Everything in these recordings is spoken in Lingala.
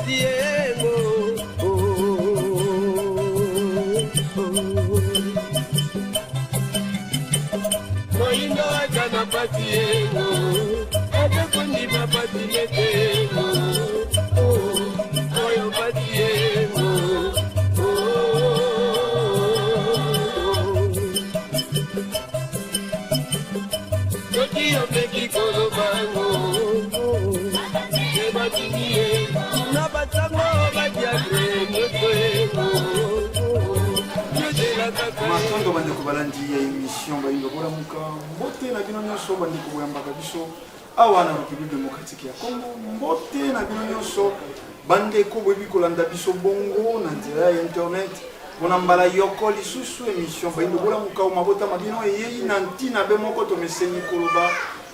pasi yengo. Moyindo aza na pasi yengo, aza kondima pasi nete yengo. Oyo pasi yengo. Soki omeki koloba ngo ebatindi ye na basango badiatre nyonso yengo. Matondo bandeko balandi ya émission Bayindo Bolamuka, mbote na bino nyonso bandeko boyambaka biso awa na République démocratique ya Congo, mbote na bino nyonso bandeko boyebi kolanda biso bongo na nzela ya internet mpona mbala yoko lisusu émission Bayindo Bolamuka o mabota ma bino eyei na ntina be moko tomeseni koloba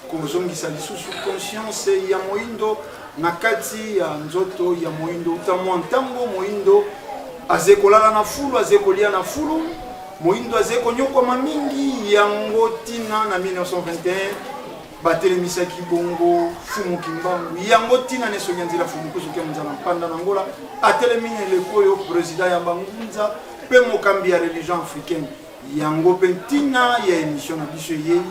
kozongisa lisusu conscience ya moyindo na kati ya nzoto ya moyindo uta mwa ntango moyindo aze kolala na fulu, aze kolia na fulu, moyindo aze konyokwama mingi. Yango ntina na 1921 batelemisaki bongo Fumu Kimbangu. Yango ntina na esongi ya nzela Fumu Kusu Kia Nzala Mpanda na Angola atelemi na eleko oyo president ya bangunza mpe mokambi ya religion africaine. Yango mpe ntina ya emission na biso eyei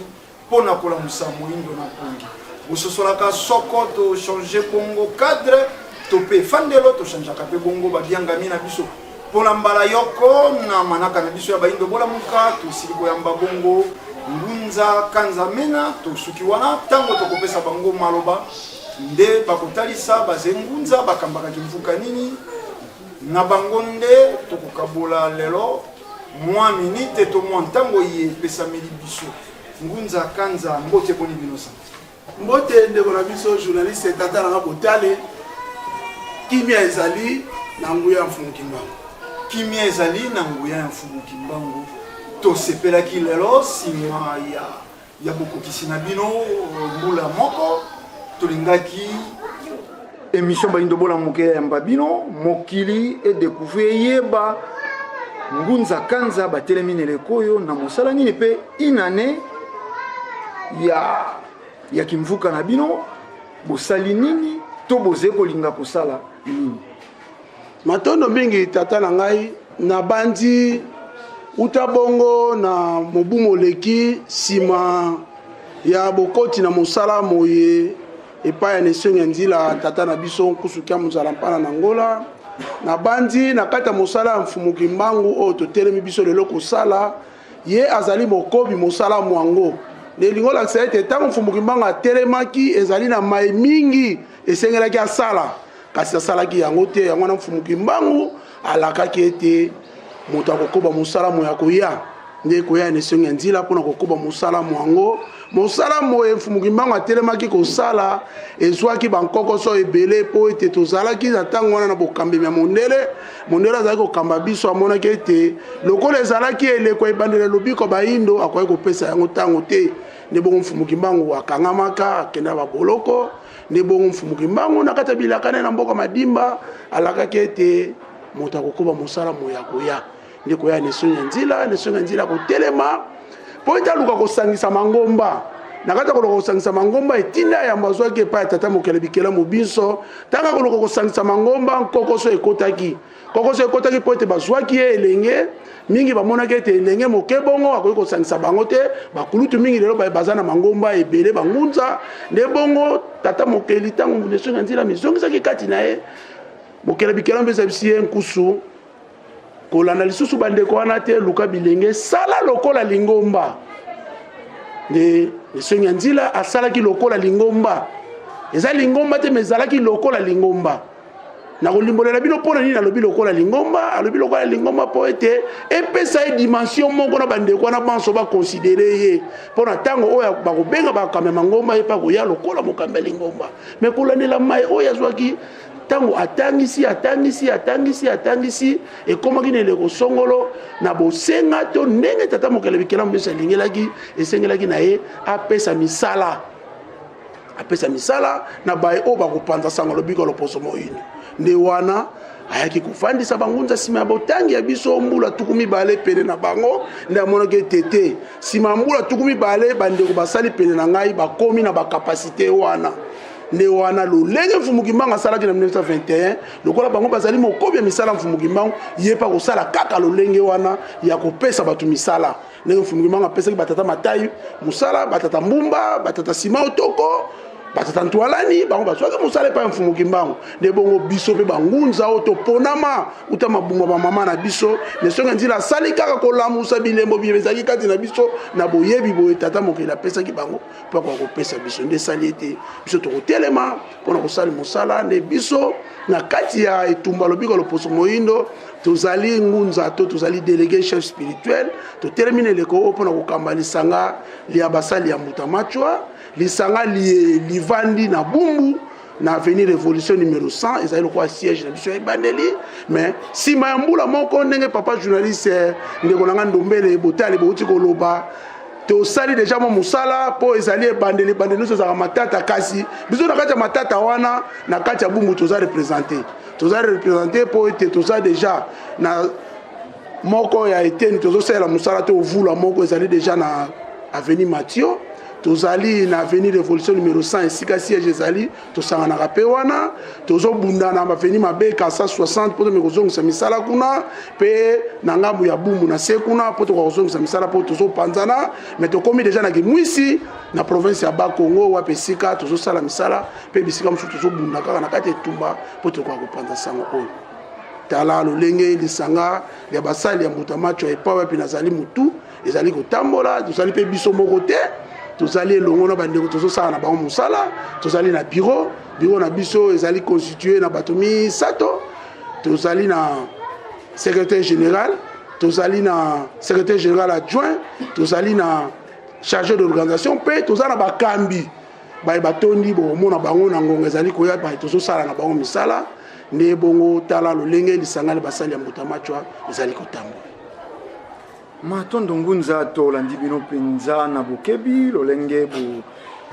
mpo na kolamusa moyindo na mpongi. Bososolaka soko to changer bongo cadre to mpe efandelo, tochangeaka mpe bongo babiangami na biso mpo na mbala yoko na manaka na biso ya Bayindo Bolamuka. Tosili koyamba bongo Ngunza Kanza Mena, tosuki wana. Ntango tokopesa bango maloba nde bakotalisa baze ngunza bakambaka kimvuka nini na bango, nde tokokabola lelo mwa minite to mwa ntango ye epesameli biso. Ngunza Kanza, mbote, boni bino sango? Mbote ndeko na biso journaliste tata nanga Botale, kimia ezali na nguya ya Mfumu Kimbangu. Kimia ezali na nguya ya Mfumu Kimbangu. Tosepelaki lelo nsima ya bokokisi na bino mbula moko, tolingaki émission Bayindo Bolamuka eyamba bino, mokili edécouvrir eyeba Ngunza Kanza batelemi na eleko oyo na mosala nini mpe inane ya kimvuka na bino bosali nini to bozali kolinga kosala nini. Matondo mingi tata na ngai, nabandi uta bongo na mobu moleki nsima ya bokoti na mosala moye epai ya Nesongi ya Nzila tata na biso Nkusu Kia Muzala Mpana na Angola. Nabandi na kati ya mosala ya Mfumu Kimbangu oyo totelemi biso lelo kosala. Ye azali mokobi mosala mwango. Na elingi olakisa ete ntango Mfumu Kimbangu atelemaki, ezali na mai mingi esengelaki asala, kasi asalaki yango te. Yango wana Mfumu Kimbangu alakaki ete moto akokoba mosala moye akoya, nde koya na esongi ya nzila mpona kokoba mosala mwango. Mosala moye Mfumu Kimbangu atelemaki kosala ezwaki bankokoso ebele, mpo ete tozalaki na ntango wana na bokambemi ya mondele. Mondele azalaki kokamba biso, amonaki ete lokola ezalaki eleko ya ebandeli ya lobiko bayindo, akoki kopesa yango ntango te. Nde bongo Mfumu Kimbangu akangamaka, akenda baboloko. Nde bongo Mfumu Kimbangu na kati ya bilaka na mboka Madimba alakaki ete moto akokoba mosala moye akoya, nde koya na esongi ya nzila, na esongi ya nzila kotelema mpo ete aluka kosangisa mangomba. Na kati ya koluka kosangisa mangomba, etinda yambo azwaki epai ya tata mokele bikelamu binso. Ntango akoluka kosangisa mangomba, nkokoso ekotaki. Nkokoso ekotaki mpo ete bazwaki ye elenge mingi, bamonaki ete elenge moke bongo akoki kosangisa bango te. Bakulutu mingi lelo baza na mangomba ebele bangunza. Nde bongo tata mokeli ntango nesongi ya nzila mizongisaki kati na ye mokele bikelamu mpe ezabisi ye nkusu kolanda lisusu bandeko wana te, luka bilenge, sala lokola lingomba. Nde esongi ya nzila asalaki lokola lingomba. Eza lingomba te, me ezalaki lokola lingomba. Nakolimbolela bino mpo na nini alobi lokola lingomba. Alobi lokola lingomba mpo ete epesa ye dimension moko na bandeko wana banso bakonsidere ye mpo na ntango oyo bakobenga bakambi ya mangomba, ye mpe akoya lokola mokambi ya lingomba. Me kolandela mai oyo azwaki ntango atangisi, atangisi, atangisi, atangisi, ekomaki na eleko songolo na bosenga to ndenge tata mokele bikelamu nyonso alingelaki, esengelaki na ye apesa misala, apesa misala na baye oyo bakopanza sango lobiko loposo moindo. Nde wana ayaki kofandisa bangunza nsima ya botangi ya biso mbula 20 pene na bango. Nde amonaki ete te, nsima ya mbula 20 bandeko basali pene na ngai bakomi na bakapasite wana. Nde wana lolenge Mfumu Kimbangu asalaki na 1921, lokola bango bazali mokobi ya misala Mfumu Kimbangu, ye mpe akosala kaka lolenge wana ya kopesa bato misala. Ndenge Mfumu Kimbangu apesaki batata Matai mosala, batata Mbumba, batata Simao Toko, batata Ntwalani, bango bazwaki mosala epai ya Mfumu Kimbangu. Nde bongo biso mpe bangunza oyo toponama uta mabuma bamama na biso, ne songe nzila asali kaka kolamusa bilembo biye ezalaki kati na biso na boyebi boye tata mokeli apesaki bango mpo akoka kopesa biso. Nde esali ete biso tokotelema mpo na kosala mosala. Nde biso na kati ya etumba lobiko loposo moindo tozali ngunza to tozali délégué chef spirituel, totelemi na eleko oyo mpo na kokamba lisanga lya basali ya Mbuta Machwa. Lisanga liye livandi na Bumbu na avenue Révolution numéro 100, ezali lokola siège na biso ya ebandeli. Mais nsima ya mbula moko, ndenge papa journaliste ndeko na nga Ndombele Botale bouti koloba, tosali deja mwa mosala mpo ezali ebandeli. Ebandeli nyonso ezalaka matata, kasi biso na kati ya matata wana, na kati ya Bumbu toza représente, toza représente mpo ete toza deja na moko ya eteni tozosalela mosala te ovula moko ezali deja na avenue Mathieu. Tozali na avenue Révolution numéro 100, esika siège ezali, tosanganaka mpe wana. Tozobunda na avenue Mabeka 160 mpo tomi kozongisa misala kuna, mpe na ngambu ya Bumbu na se kuna mpo tokoka kozongisa misala, mpo tozopanzana. Mais tokomi deja na Kimwisi na province ya Bakongo, wapi esika tozosala misala, mpe bisika mosusu tozobunda kaka na kati etumba mpo tokoka kopanza sango oyo. Tala lolenge lisanga ya basali ya Mbuta Macho epai wapi nazali motu ezali kotambola. Tozali mpe biso moko te, tozali elongo na bandeko tozosala na bango mosala. Tozali na bureau. Bureau na biso ezali constitué na bato misato. Tozali na secrétaire général, tozali na secrétaire général adjoint, tozali na chargé d'organisation, mpe toza na bakambi baye batondi. Bokomona bango na ngonga ezali koya, baye tozosala na bango misala. Nde bongo tala lolenge lisangani basali ya Mbuta Machwa ezali kotambola. Matondo ngunza, tolandi bino mpenza na bokebi lolenge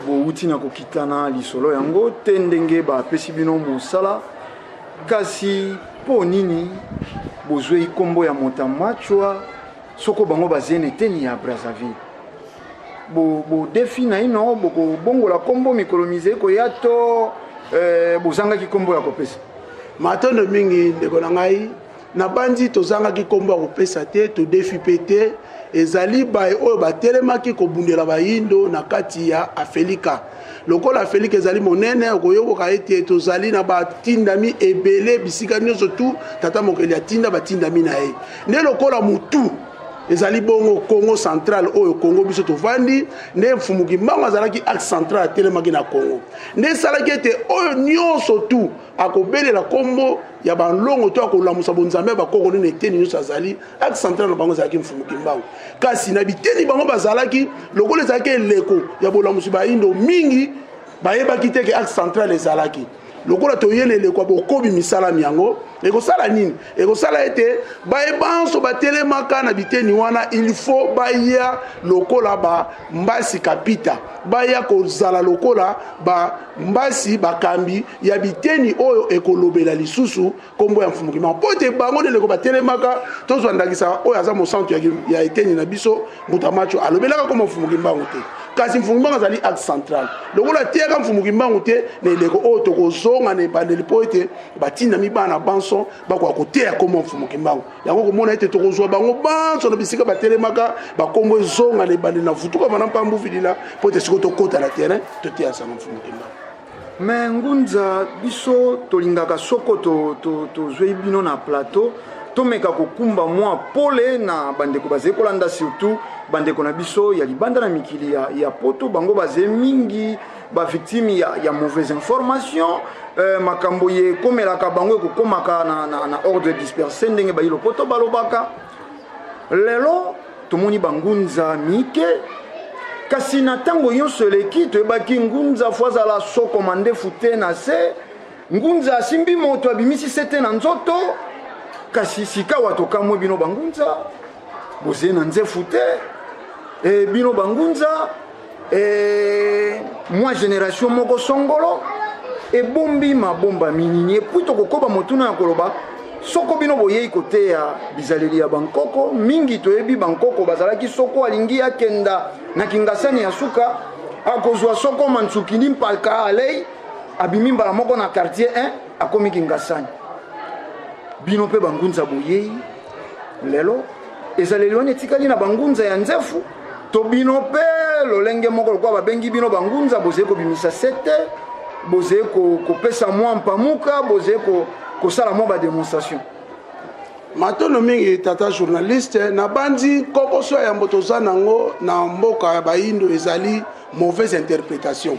bowuti na kokitana lisolo yango te, ndenge bapesi bino mosala. Kasi mpo nini bozwei nkombo ya Mota Machwa soko bango bazene eteni ya Brazzaville? Bodefi na ino bokobongola nkombo mikolo mizei koya to bozangaki nkombo ya kopesa? Matondo mingi ndeko na ngai. Nabandi tozangaki nkombo ya kopesa te, todefi mpe te. Ezali baye oyo batelemaki kobundela bayindo na kati ya Afelika. Lokola Afelika ezali monene, okoyokoka ete tozali na batindami ebele bisika nyonso tu. Tata mokeli atinda batindami na ye. Nde lokola motu ezali bongo Congo central oyo Congo biso tovandi, nde Mfumu Kimbangu azalaki axe central, atelemaki na Congo. Nde esalaki ete oyo nyonso tu akobelela nkombo ya balongo to akolamusa bonzambe ya bakoko nini, eteni nyonso azali axe central na bango ezalaki Mfumu Kimbangu. Kasi na biteni bango bazalaki, lokola ezalaki eleko ya bolamusi bayindo mingi bayebaki te ke axe central ezalaki. Lokola toye na eleko ya bokobi misala miango, ekosala nini? Ekosala ete baye banso batelemaka na biteni wana, il faut baya lokola bambasi kapita, baya kozala lokola bambasi bakambi ya biteni oyo ekolobela lisusu nkombo ya Mfumu Kimbangu, mpo ete bango nde eleko batelemaka. Tozwa ndakisa oyo aza mosantu ya eteni na biso, Mbuta Macho, alobelaka nkombo Mfumu Kimbangu te, kasi Mfumu Kimbangu azali axe central. Lokola ateyaka Mfumu Kimbangu te, na eleko oyo tokozonga na ebandeli mpo ete batindami bana banso bakoka koteya nkombo Mfumu Kimbangu. Yango komona ete tokozwa bango banso na bisika batelemaka, bakombo ezonga na ebandeli na vutuka bana mpambu vilila, mpo ete sikoyo tokota na terrain, toteya sango Mfumu Kimbangu. Me ngunza, biso tolingaka soko tozwei to, to bino na plateau, tomeka kokumba mwa pole na bandeko bazali kolanda, surtout bandeko na biso ya libanda na mikili ya poto. Bango bazali mingi bavictime ya mauvaise information. Makambo ye ekomelaka bango ekokomaka na ordre dispersé, ndenge bayi lopoto balobaka. Lelo tomoni bangunza mike, kasi na ntango nyonso eleki toyebaki ngunza fo azala soko mandefu te na se, ngunza asimbi moto abimisi se te na nzoto. Kasi sikawa tokamwe, bino bangunza bozali na nzefu te. Bino bangunza mwa génération moko songolo ebombi mabomba minini. Et puis tokokoba motuna ya koloba, soko bino boyei koteya bizaleli ya bankoko mingi, toyebi bankoko bazalaki, soko alingi akenda na kingasani ya suka, akozwa soko mantsukini mpaka alei. Abimi mbala moko na quartier 1, akomi Kingasani. Bino mpe bangunza boyei lelo, ezaleli wana etikali na bangunza ya nzefu to bino mpe lolenge moko lokola babengi bino bangunza, bozali kobimisa sete, bozali kopesa mwa mpamuka, bozali kosala mwa bademonstration? Matondo mingi, tata journaliste. Nabandi kokoso ya yambo toza nango na mboka ya bayindo ezali mauvaise interprétation.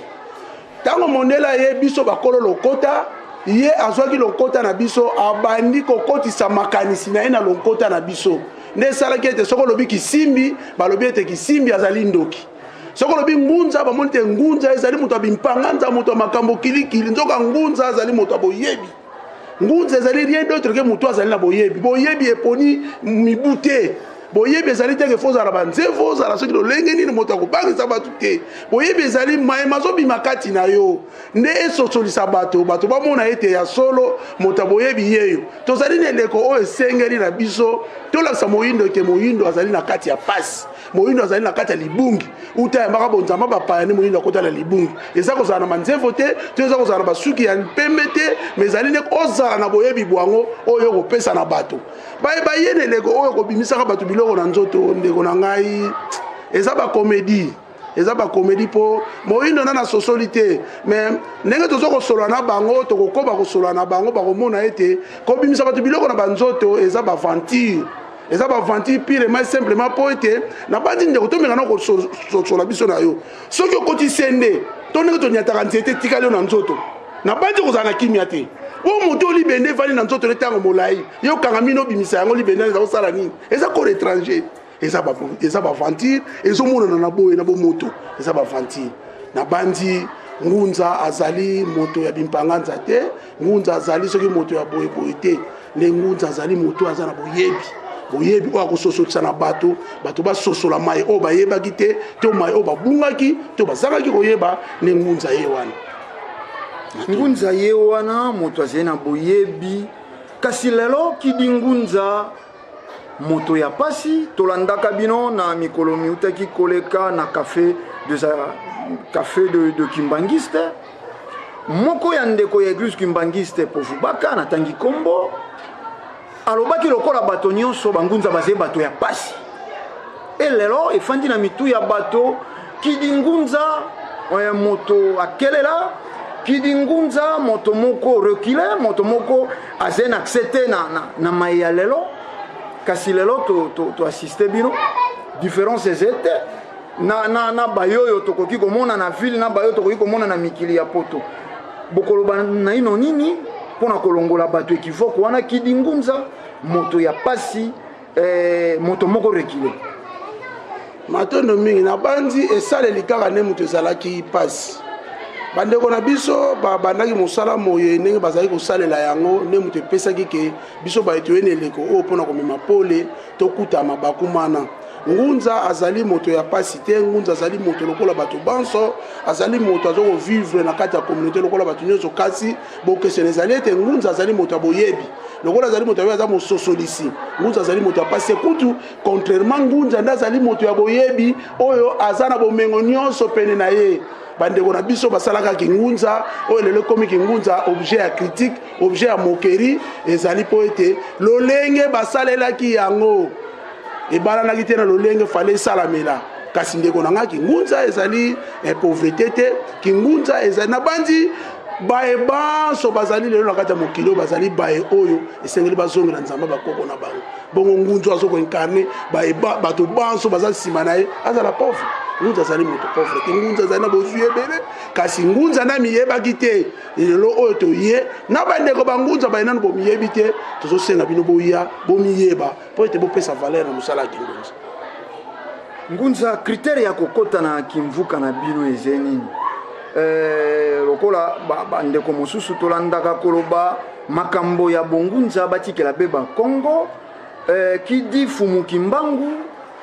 Ntango mondele aye, biso bakolo lokota, ye azwaki lokota na biso, abandi kokotisa makanisi na ye na lokota na biso. Nde esalaki ete soki olobi kisimbi, balobi ete kisimbi azali ndoki. Soki olobi ngunza, bamoni te ngunza ezali moto ya bimpanganza, moto ya makambo kilikili. Nzoka ngunza azali moto ya boyebi. Ngunza ezali rien d'autre que moto azali na boyebi. Boyebi eponi mibu te. Boyebi ezali te ke fo ozala banzevo, ozala soki lolenge nini, moto akobangisa bato te. Boyebi ezali mayema azobima kati na yo nde esosolisa bato, bato bamona ete ya solo moto ya boyebi yeyo. Tozali na eleko oyo esengeli na biso tolakisa moyindo ete moyindo azali na kati ya pasi, moyindo azali na kati ya libungi. Uta yambaka bonzamba bapaya nde moyindo akota na libungi. Eza kozala na manzevo te, to eza kozala na basuki ya mpembe te, ma ezali nde ozala na boyebi bwango oyo okopesa na bato bayeba ye. Na eleko oyo kobimisaka bato biloko na nzoto, ndeko na ngai, eza bakomedi, eza bakomedi, mpo moyindo na nasosoli te. Me ndenge toza kosolola na bango, tokokoba kosolola na bango, bakomona ete kobimisa bato biloko na banzoto eza baaventure, eza baaventure purement simplement. Mpo ete nabandi, ndeko, tomeka na kososola biso na yo. Soki okoti sende to ndenge tonyataka nzete, etikali yo na nzoto, nabandi kozala na kimia te. Po moto oyo libende evandi na nzoto ne ntango molai, yo okanga mino, obimisa yango, libende eza kosala nini? Eza corps étranger, eza baaventure, ezomonana na boye na bomoto, eza baaventure. Nabandi ngunza azali moto ya bimpanganza te, ngunza azali soki moto ya boyeboye te. Nde ngunza azali moto aza na boyebi, boyebi oyo akososolisa na bato, bato basosola mai oyo bayebaki te, to mai oyo babungaki to bazangaki koyeba. Nde ngunza ye wana. Ngunza ye wana, moto azali na boyebi. Kasi lelo kidi ngunza moto ya pasi, tolandaka bino na mikolo miutaki koleka na café de Kimbangiste. Moko ya ndeko ya église kimbangiste Povubaka, natangi kombo, alobaki lokola bato nyonso, bangunza bazali bato ya pasi. E lelo efandi na mitu ya bato kidi ngunza moto akelela, kidi ngunza moto moko reculé, moto moko azali na accès te na mai ya lelo. Kasi lelo toassiste to bino, différence eza te na bayo oyo tokoki komona na ville, na bayo tokoki komona na mikili ya poto. Bokoloba naino nini mpona kolongola bato équivoque wana, kidi ngunza moto ya pasi, moto moko reculé? Matondo mingi. Nabandi esaleli kaka nde moto ezalaki mpasi. Bandeko na biso babandaki mosala moye ndenge bazalaki kosalela yango, nde moto epesaki ke biso baye toye na eleko oyo mpona komema pole, tokuta mabaku mana. Ngunza azali moto ya pasi te. Ngunza azali moto lokola bato banso, azali moto aza kovivre na kati ya communauté lokola bato nyonso. Kasi bokesene ezali ete ngunza azali moto ya boyebi. Lokola azali moto ya boyebi, aza mososolisi. Ngunza azali moto ya pasi kutu. Contrairement, ngunza nde azali moto ya boyebi oyo aza na bomengo nyonso pene na ye. Bandeko na biso basalaka kingunza oyo lelo ekomi kingunza objet ya critique, objet ya moquerie, ezali mpo ete lolenge basalelaki yango ebalanaki te na lolenge fale esalamela. Kasi ndeko na ngai, kingunza ezali pauvreté te. Kingunza ezali, nabandi, baye banso bazali lelo na kati ya mokili oyo bazali baye oyo esengeli bazongela Nzambe bakoko na bango. Bongo ngunza azo koincarner bato banso baza nsima na ye, azala pauvre? Ngunza azali moto pauvre te. Ngunza azali na bozwi ebele, kasi ngunza na miyebaki te. Lelo oyo toye na bandeko bangunza baye nanu bomiyebi te, tozosenga bino boya bomiyeba mpo ete bopesa valeur na mosala ya kingunza. Ngunza, critère ya kokɔta na kimvuka na bino eza nini? Lokola bandeko mosusu tolandaka koloba makambo ya bongunza, batikela be bakongo, kidi fumu Kimbangu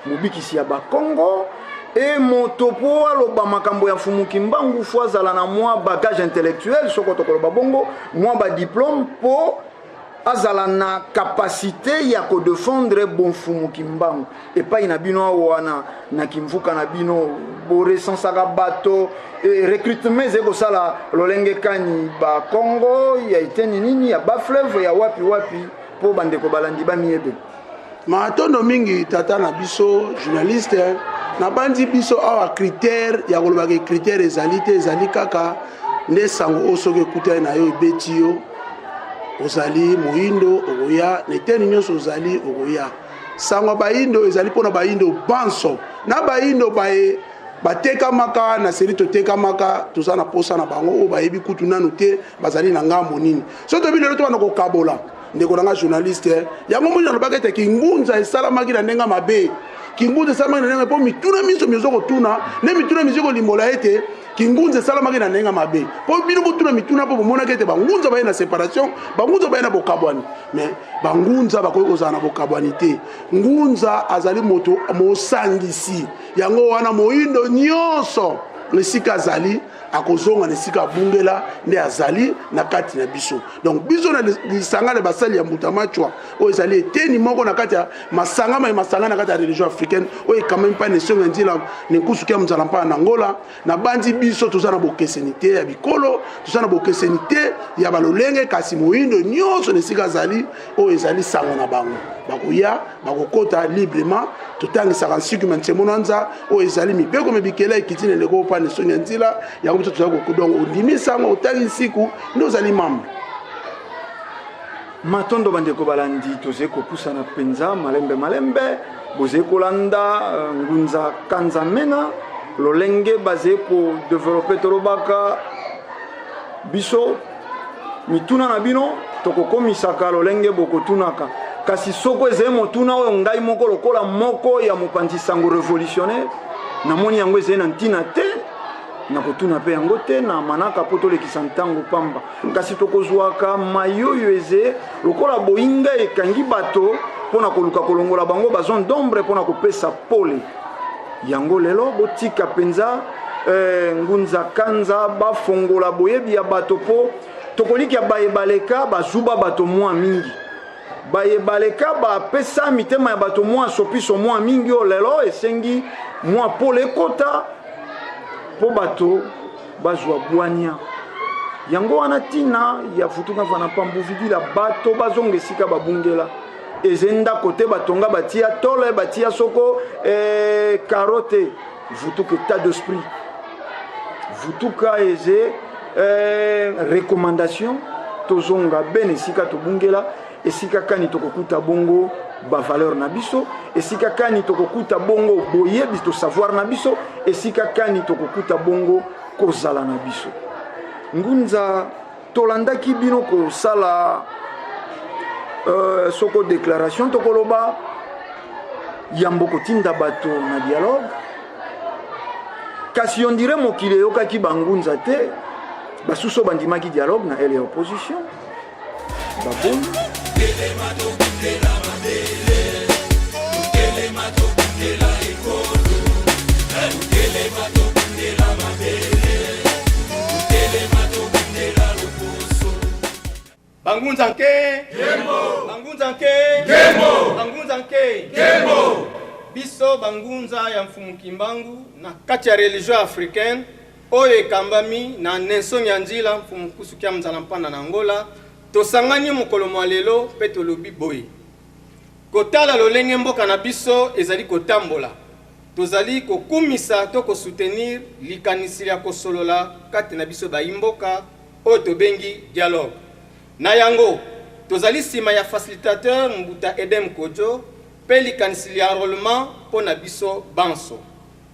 mobikisi ya bakongo, e moto mpo aloba makambo ya fumu Kimbangu fo azala na mwa bagage intellectuel, soko tokoloba bongo, mwa badiplôme mpo azala na capacité ya kodefendre bonfumu Kimbangu. Epai na bino awa na kimvuka na bino, borecensaka bato, recrutement ezali kosala lolenge kani ba Congo ya eteni nini ya ba fleuve ya wapi wapi, mpo bandeko balandi bamiyebe? Matondo mingi tata na biso journaliste. Nabandi biso awa critère ya kolobaka critère ezali te, ezali kaka nde sango oyo soki ekutani na yo ebeti yo, ozali moyindo okoya na eteni nyonso, ozali okoya. Sango ya bayindo ezali mpona bayindo banso na bayindo baye batekamaka na seli, totekamaka, toza na posa na bango oyo bayebi kutu nanu te bazali na ngambo nini. So toyebi lelo tobanda kokabola, ndeko na nga journaliste, yango moni nalobaki ete kingunza esalamaki na ndenge mabe. Kingunza esalamaki na ndenge mpo mituna miso mizo kotuna nde mituna mizo kolimbola ete kingunza esalamaki na ndenge mabe, mpo bino botuna mituna mpo bomonaki ete bangunza baye na séparation, bangunza baye na bokabwani. Mais bangunza bakoki kozala na bokabwani te. Ngunza azali moto mosangisi, yango wana moyindo nyonso esika azali akozonga na esika abungela nde azali na kati na biso. Donc biso na lisanga na basali ya Mbuta Machwa, oyo ezali eteni moko na kati ya masanga mai masanga na kati ya religion africaine oyo ekamami mpa nesongo ya nzila nenkusuki ya mozala mpa na Angola, na bandi biso toza na bokeseni te ya bikolo, toza na bokeseni te ya balolenge, kasi moyindo nyonso na esika azali, oyo ezali sango na bango, bakoya, bakokota librement. Totangisaka nsuki ma ntsemo na nza oyo ezali mibeko mibikela ekiti na eleko mpa nesongi ya nzila yango biso tozali donc ondimi sango, otangi nsiku nde ozali membre. Matondo bandeko balandi, tozali kopusana mpenza malembe malembe. Bozali kolanda Ngunza Kanza Mena lolenge bazali kodevelope. Tolobaka biso mituna na bino tokokomisaka lolenge bokotunaka, kasi soko ezali motuna oyo ngai moko lokola moko ya mopanzi sango révolutionnaire namoni yango ezali na ntina te, nakotuna mpe yango te na manaka mpo tolekisa ntango pamba. Kasi tokozwaka mayoyo eze lokola boyinga ekangi bato mpo na koluka kolongola bango bazone d'ombre mpo na kopesa pole yango. Lelo botika mpenza Ngunza Kanza bafongola boyebi ya bato, mpo tokolikia baye baleka bazuba bato mwa mingi, baye baleka bapesa mitema ya bato mwa sopiso mwa mingi, oyo lelo esengi mwa pole ekota mpo bato bazwa bwania. Yango wana ntina ya futuka fana pambuvidila, bato bazonga esika babungela. Eze ndako te batonga, batia tole, batia soko karo te. Vutuka état d'esprit, vutuka eze recommandation. Tozonga bene esika tobungela, esika kani tokokuta bongo bavaleur na biso, esika kani tokokuta bongo boyebi to savoir na biso, esika kani tokokuta bongo kozala na biso. Ngunza, tolandaki bino kosala soko déclaration, tokoloba yambo kotinda bato na dialogue, kasi on dirait mokili eyokaki bangunza te. Basusu bandimaki dialogue na ele ya opposition, baboni. Bangunza nke Bangunza nke Bangunza nke. Biso bangunza ya Mfumu Kimbangu na kati ya religion africaine oyo ekambami na Nelson ya Nzila Mfumu Kusuki ya Mzala Mpanda na Angola, tosangani mokolo mwa lelo mpe tolobi boye: kotala lolenge mboka na biso ezali kotambola, tozali kokumisa to kosoutenir likanisi lya kosolola kati na biso bayimboka oyo tobengi dialogue. Na yango tozali nsima ya facilitateur Mbuta Edem Kodjo mpe likanisi lya enrôlement mpo na biso banso.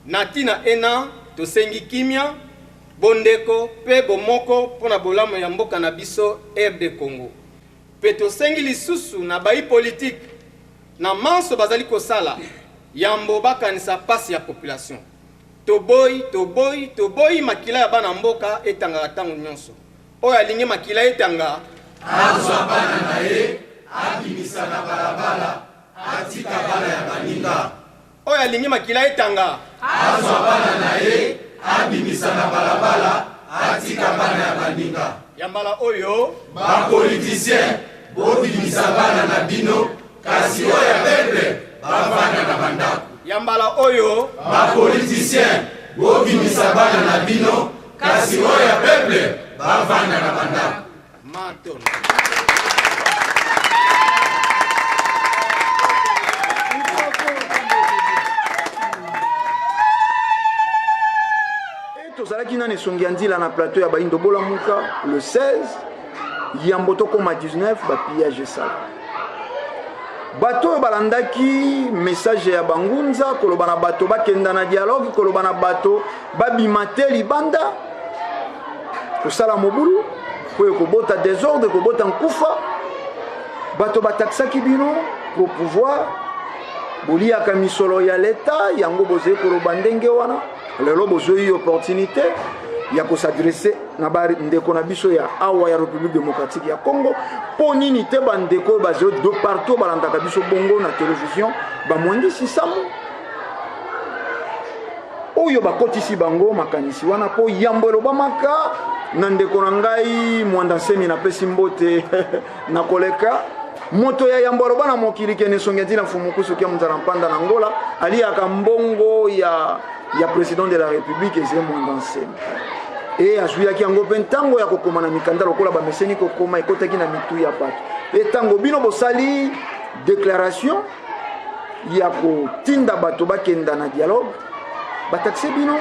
Na ntina ena tosengi kimia, bondeko mpe bomoko mpo na bolamu ya mboka na biso RD Congo. Mpe tosengi lisusu na bayi politike na manso bazali kosala, yambo bakanisa pasi ya population. Toboyi, toboyi, toboyi makila ya bana mboka etangaka ntango nyonso. Oyo alingi makila etanga, azwa bana na ye, abimisa na balabala, atika bana ya baninga. Oyo alingi makila etanga, azwa bana na ye, abimisa na balabala, atika bana ya baninga. Ya mbala oyo bapoliticien. bobimisa bana na bino, kasi oyo ya peuple bavanda na bandako. Ya mbala oyo. Ba politiciens, bobimisa bana na bino, kasi oyo ya peuple bavanda na bandako. Matondo. Tozalaki nani esongi ya nzila na plateau ya Bayindo Bolamuka le 16 yambo tokoma 19 ba pillage esala. Bato oyo balandaki message ya bangunza koloba na bato bakenda na dialogue, koloba na bato babima te libanda kosala mobulu mpo ekobota desordre, ekobota nkufa. Bato batakisaki bino pro pouvoir, boliaka misolo ya leta, yango bozali koloba ndenge wana. Lelo bozwi opportunité ya kosadresse na bandeko na biso ya awa ya République démocratique ya Congo. Mpo nini te bandeko oyo bazali de partout balandaka biso bongo na télévision, bamwangisi samu oyo bakotisi bango makanisi wana? Mpo yambo elobamaka na ndeko na ngai Mwanda Nsemi, napesi mbote na koleka moto ya yambo aloba na mokili kene songi ntina mfumu kusu kia munzala mpanda na Angola aliyaka mbongo ya président de la République Ezra Mwanda Nsemi, e azwiyaki yango mpe ntango ya kokoma na mikanda lokola bameseni kokoma, ekotaki na mitu ya bato. E ntango bino bosali déclaration ya kotinda bato bakenda na dialogue, batakse bino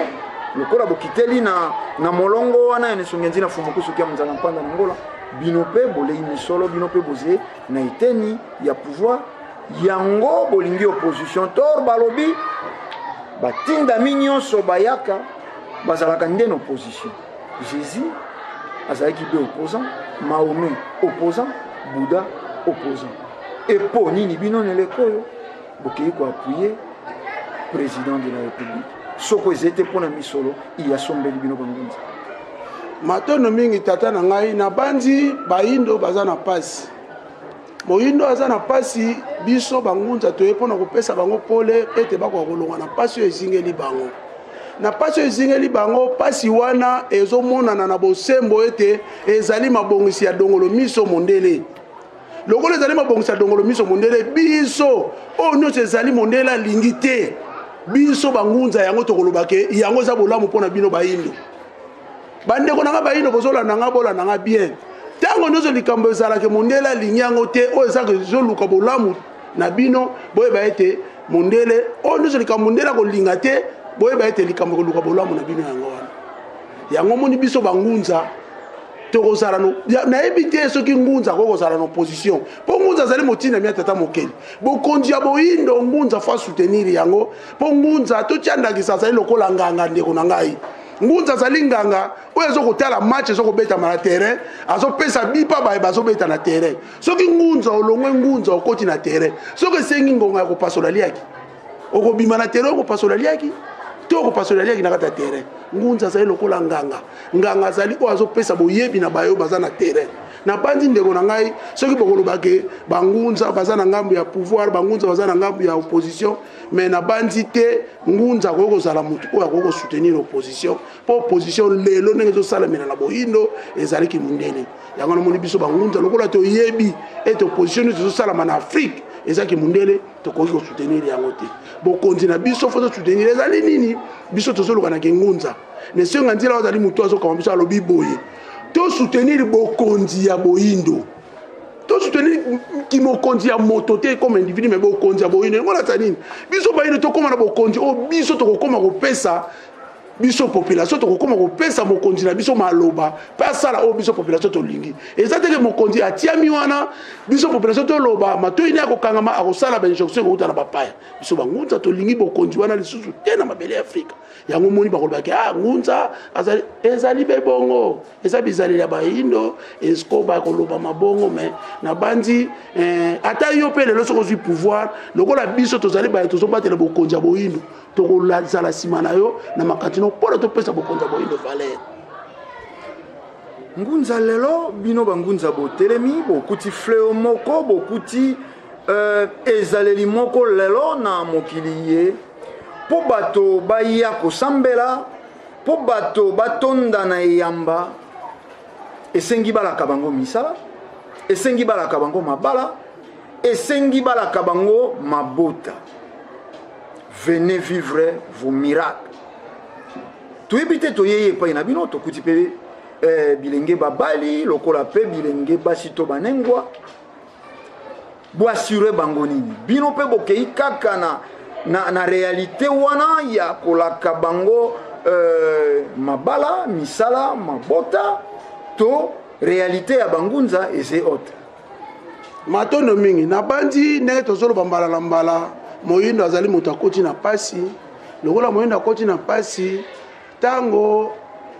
lokola bokiteli na molongo wana ya nesongi ntina mfumu kusu kia munzala mpanda na Angola. Bino mpe bolei misolo, bino mpe boze na eteni ya pouvoir, yango bolingi opposition. Tor balobi batindami nyonso bayaka bazalaka nde na opposition. Jésus azalaki mpe opposant, Mahomet opposant, Bouddha opposant. Epo nini bino na eleko oyo bokei koappuyer président de la République soko ezali te mpo na misolo iyasombeli bino bangunza? Matondo mingi, tata na ngai. Nabanzi bayindo baza na pasi, moyindo aza na pasi. Biso bangunza toye mpona kopesa bango pole ete bakoka kolongwa na pasi oyo ezingeli bango, na pasi oyo ezingeli bango. Pasi wana ezomonana na bosembo ete ezali mabongisi ya dongolo miso mondele. Lokola ezali mabongisi ya dongolo miso mondele, biso oyo nyonso ezali mondele alingi te, biso bangunza yango tokoloba ke yango eza bolamu mpona bino bayindo. Bandeko na nga bayindo, bozolanda nga, bolanda nga bien. Ntango nyonso likambo ezalaka mondele alingi yango te, oyo ezaka ezoluka bolamu na bino, boyeba ete mondele oyo nyonso likambo mondele akolinga te, boyeba ete likambo ekoluka bolamu na bino yango wana. Yango moni biso bangunza tokozala no, nayebi te soki ngunza akoki kozala na opposition, mpo ngunza azali motinda mia tata mokeli. Bokonzi ya boyindo, ngunza fo asoutenir yango, mpo ngunza totia ndakisa azali lokola nganga. Ndeko na ngai, ngunza azali nganga oyo azokotala match ezokobetama na terrain, azopesa bipa baye bazobeta na terrain. Soki ngunza olongwe, ngunza okoti na terrain, soki esengi ngonga ya kopasola liaki, okobima na terrain okopasola liaki to okopasola liaki na kati ya terrain. Ngunza azali lokola nganga. Nganga azali oyo azopesa boyebi na bayo baza na terrain. Nabanzi, ndeko na ngai, soki bokoloba ke bangunza baza na ngambo ya pouvoir, bangunza baza na ngambo ya opposition, mais nabanzi te ngunza akoki kozala motu oyo akoki kosoutenir opposition, mpo opposition lelo ndenge ezosalamela na boyindo ezalaki mondele. Yango namoni biso bangunza, lokola toyebi ete opposition nyonso ezosalama na Afrique ezalaki mondele, tokoki kosoutenir yango te. Bokonzi na biso fo tosoutenir ezali nini? Biso tozoluka na kingunza. Nesenga nzela oyo azali motu azokama biso, alobi boye: tosoutenir bokonzi ya boyindo, tosoutenir kimokonzi ya moto te comme individu, mais bokonzi ya boyindo. Yango nata nini? Biso bayindo tokóma na bokonzi oyo biso tokokóma kopesa, biso population tokokóma kopesa mokonzi na biso maloba mpe asala oyo biso population tolingi. Eza teke mokonzi atiami wana, biso population toloba, matoi ne akokangama, akosala bainjonction ekouta na bapaya. Biso bangunza tolingi bokonzi wana lisusu te na mabele ya Afrika. Yango moni bakolobaki: ah, ngunza azali, ezali be bongo, eza bizaleli ya bayindo esko bakoloba mabongo. Mais nabanzi ata yo mpe lelo soki ozwi pouvoir, lokola biso tozali baye tozobatela bokonzi ya boyindo, tokozala nsima na yo na makatino mpona topesa bokonzi ya boyindo valeur. Ngunza lelo bino bangunza botelemi, bokuti fleo moko, bokuti ezaleli moko lelo na mokili ye mpo bato baya kosambela, mpo bato batonda na eyamba, esengi balaka bango misala. Esengi balaka bango mabala, esengi balaka bango mabota. Venez vivre vos miracles. Toyebi te toyei epai na bino tokuti mpe eh, bilenge babali lokola mpe bilenge basi to banengwa. Boassure bango nini? Bino mpe bokei kaka na, na, na realite wana ya kolaka bango euh, mabala, misala, mabota to realite ya bangunza eze autre. Matondo mingi. Nabanzi ndenge tozoloba mbala na mbala, moyindo azali moto akoti na pasi. Lokola moyindo akoti na pasi, Tango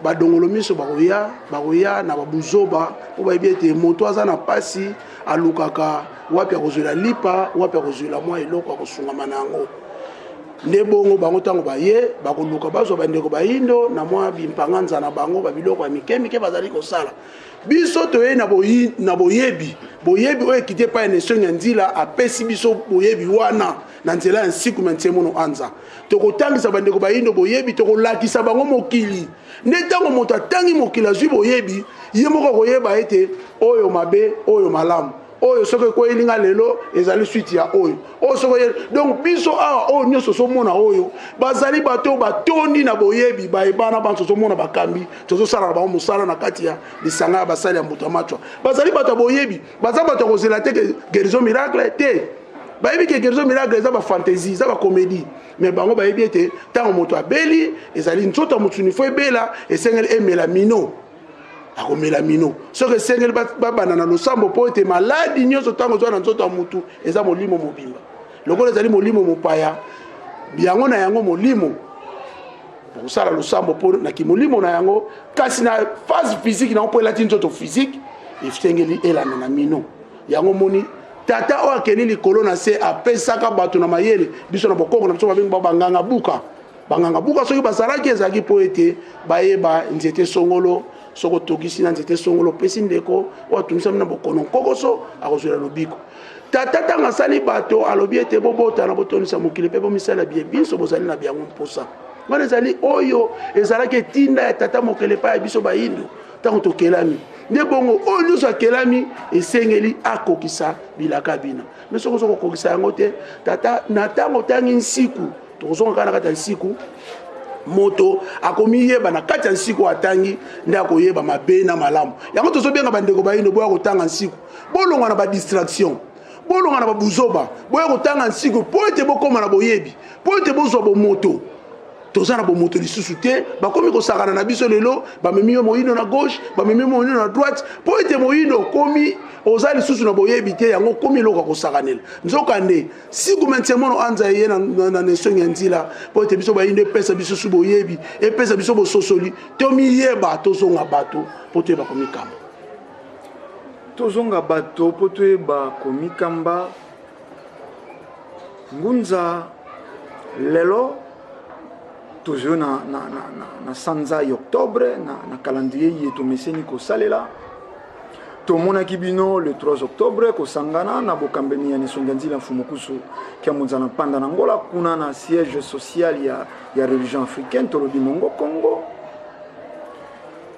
ba dongolo miso bakoya, bakoya na ba buzoba po bayebi ete moto aza na pasi alukaka wapi akozwela lipa, wapi akozwela mwa eloko akosungama na yango. Nde bongo bango ntango baye bakoluka bazwa bandeko bayindo na mwa bimpanganza na bango ba biloko ya mike mike bazali kosala. Biso toyei na, boyi, na boyebi, boyebi oyo ekiti epai ya Nesongi ya Nzila apesi biso boyebi wana na nzela ya Nsiku mya Nsemono Anza. Tokotangisa bandeko bayindo boyebi, tokolakisa bango mokili. Nde ntango moto atangi mokili azwi boyebi, ye moko akoyeba ete oyo mabe, oyo malamu, oyo soki ekweyeli nga lelo ezali suite ya oyo, oyo soki oye. Donc biso awa oyo nyonso ozomona oyo bazali bato oyo batondi na boyebi, bayebana banso, ozomona bakambi tozosala na bango mosala na kati ya lisanga ya basali ya Mbuta Machwa, bazali bato ya boyebi, baza bato ya kozela te ke guérison miracle te. Bayebi ke guérison miracle eza ba fantaisie, eza ba comédie, mais bango bayebi ete ntango moto abeli ezali nzoto ya mosuni fo ebela, esengeli emela mino, akomela mino. Soki esengeli babanda na losambo mpo ete maladi nyonso ntango ezwa na nzoto ya motu eza molimo mobimba, lokola ezali molimo mopaya, yango na yango molimo bakosala losambo mpo na kimolimo na yango, kasi na phase physique na yango mpo elati nzoto physique esengeli elanda na mino. Yango moni tata oyo akeli likolo na se apesaka bato na mayele. Biso na bokoko na biso babengi bango banganga buka. Banganga buka soki bazalaki, ezalaki mpo ete bayeba nzete songolo. Soki otokisi na nzete songolo, opesi ndeko oyo atungisami na bokono nkokoso, akozwela lobiko. Tata ntango asali bato alobi ete bobotana, botondisa mokili mpe bomisala biye binso bozali na byango mposa. Wana ezali oyo ezalaki etinda ya tata mokele epai ya biso bayindo ntango tokelami. Nde bongo oyo nyonso akelami esengeli akokisa bilaka bina. Me soki ozo kokokisa yango te, tata, na ntango otangi nsiku, tokozonga kaka na kati ya nsiku, moto akomiyeba na kati ya nsiku atangi nde akoyeba mabe na malamu. Yango tozobenga bandeko bayindo, boya kotanga nsiku, bolongwa na badistraction, bolongwa na babuzoba, boya kotanga nsiku mpo ete bokoma na boyebi, mpo ete bozwa bomoto. Toza na bomoto lisusu te, bakomi kosakana na biso lelo, bamemi yo moyindo na gauche, bamemi moyindo na droite, mpo ete moyindo okomi oza lisusu na boyebi te, yango okomi eloko ya kosakanela. Nzokande siku mensemono anza eye na, na, na nesongi ya nzila, mpo ete biso bayindo epesa biso su boyebi, epesa biso bososoli, tomiyeba, tozonga bato mpo toyeba komikamba. Tozonga bato mpo toyeba komikamba. Ngunza lelo tozwi na, na, na, na, na sanza ya octobre na, na calendrier ye tomeseni kosalela. Tomonaki bino le 3 octobre kosangana na bokambemi ya Nesongi ya Nzila Mfumu Kusu Kiamunza na Mpanda na Angola, kuna na siège social ya, ya religion africaine, tolobi Mongo Congo.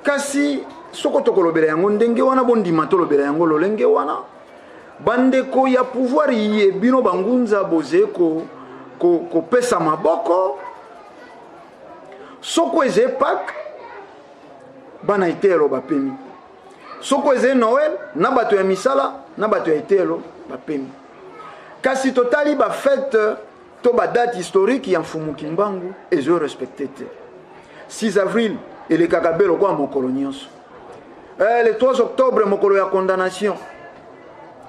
Kasi soko tokolobela yango ndenge wana, bondima tolobela yango lolenge wana. Bandeko ya pouvoir iye bino bangunza boze ko kopesa ko maboko soko eze Pâques, bana eteyelo bapemi, soko eze Noël, na bato ya misala na bato ya eteyelo bapemi. Kasi totali ba fête to ba date historique ya Mfumu Kimbangu ezo respecte te. 6 avril elekaka be lokola mokolo nyonso. Le 3 octobre mokolo ya condamnation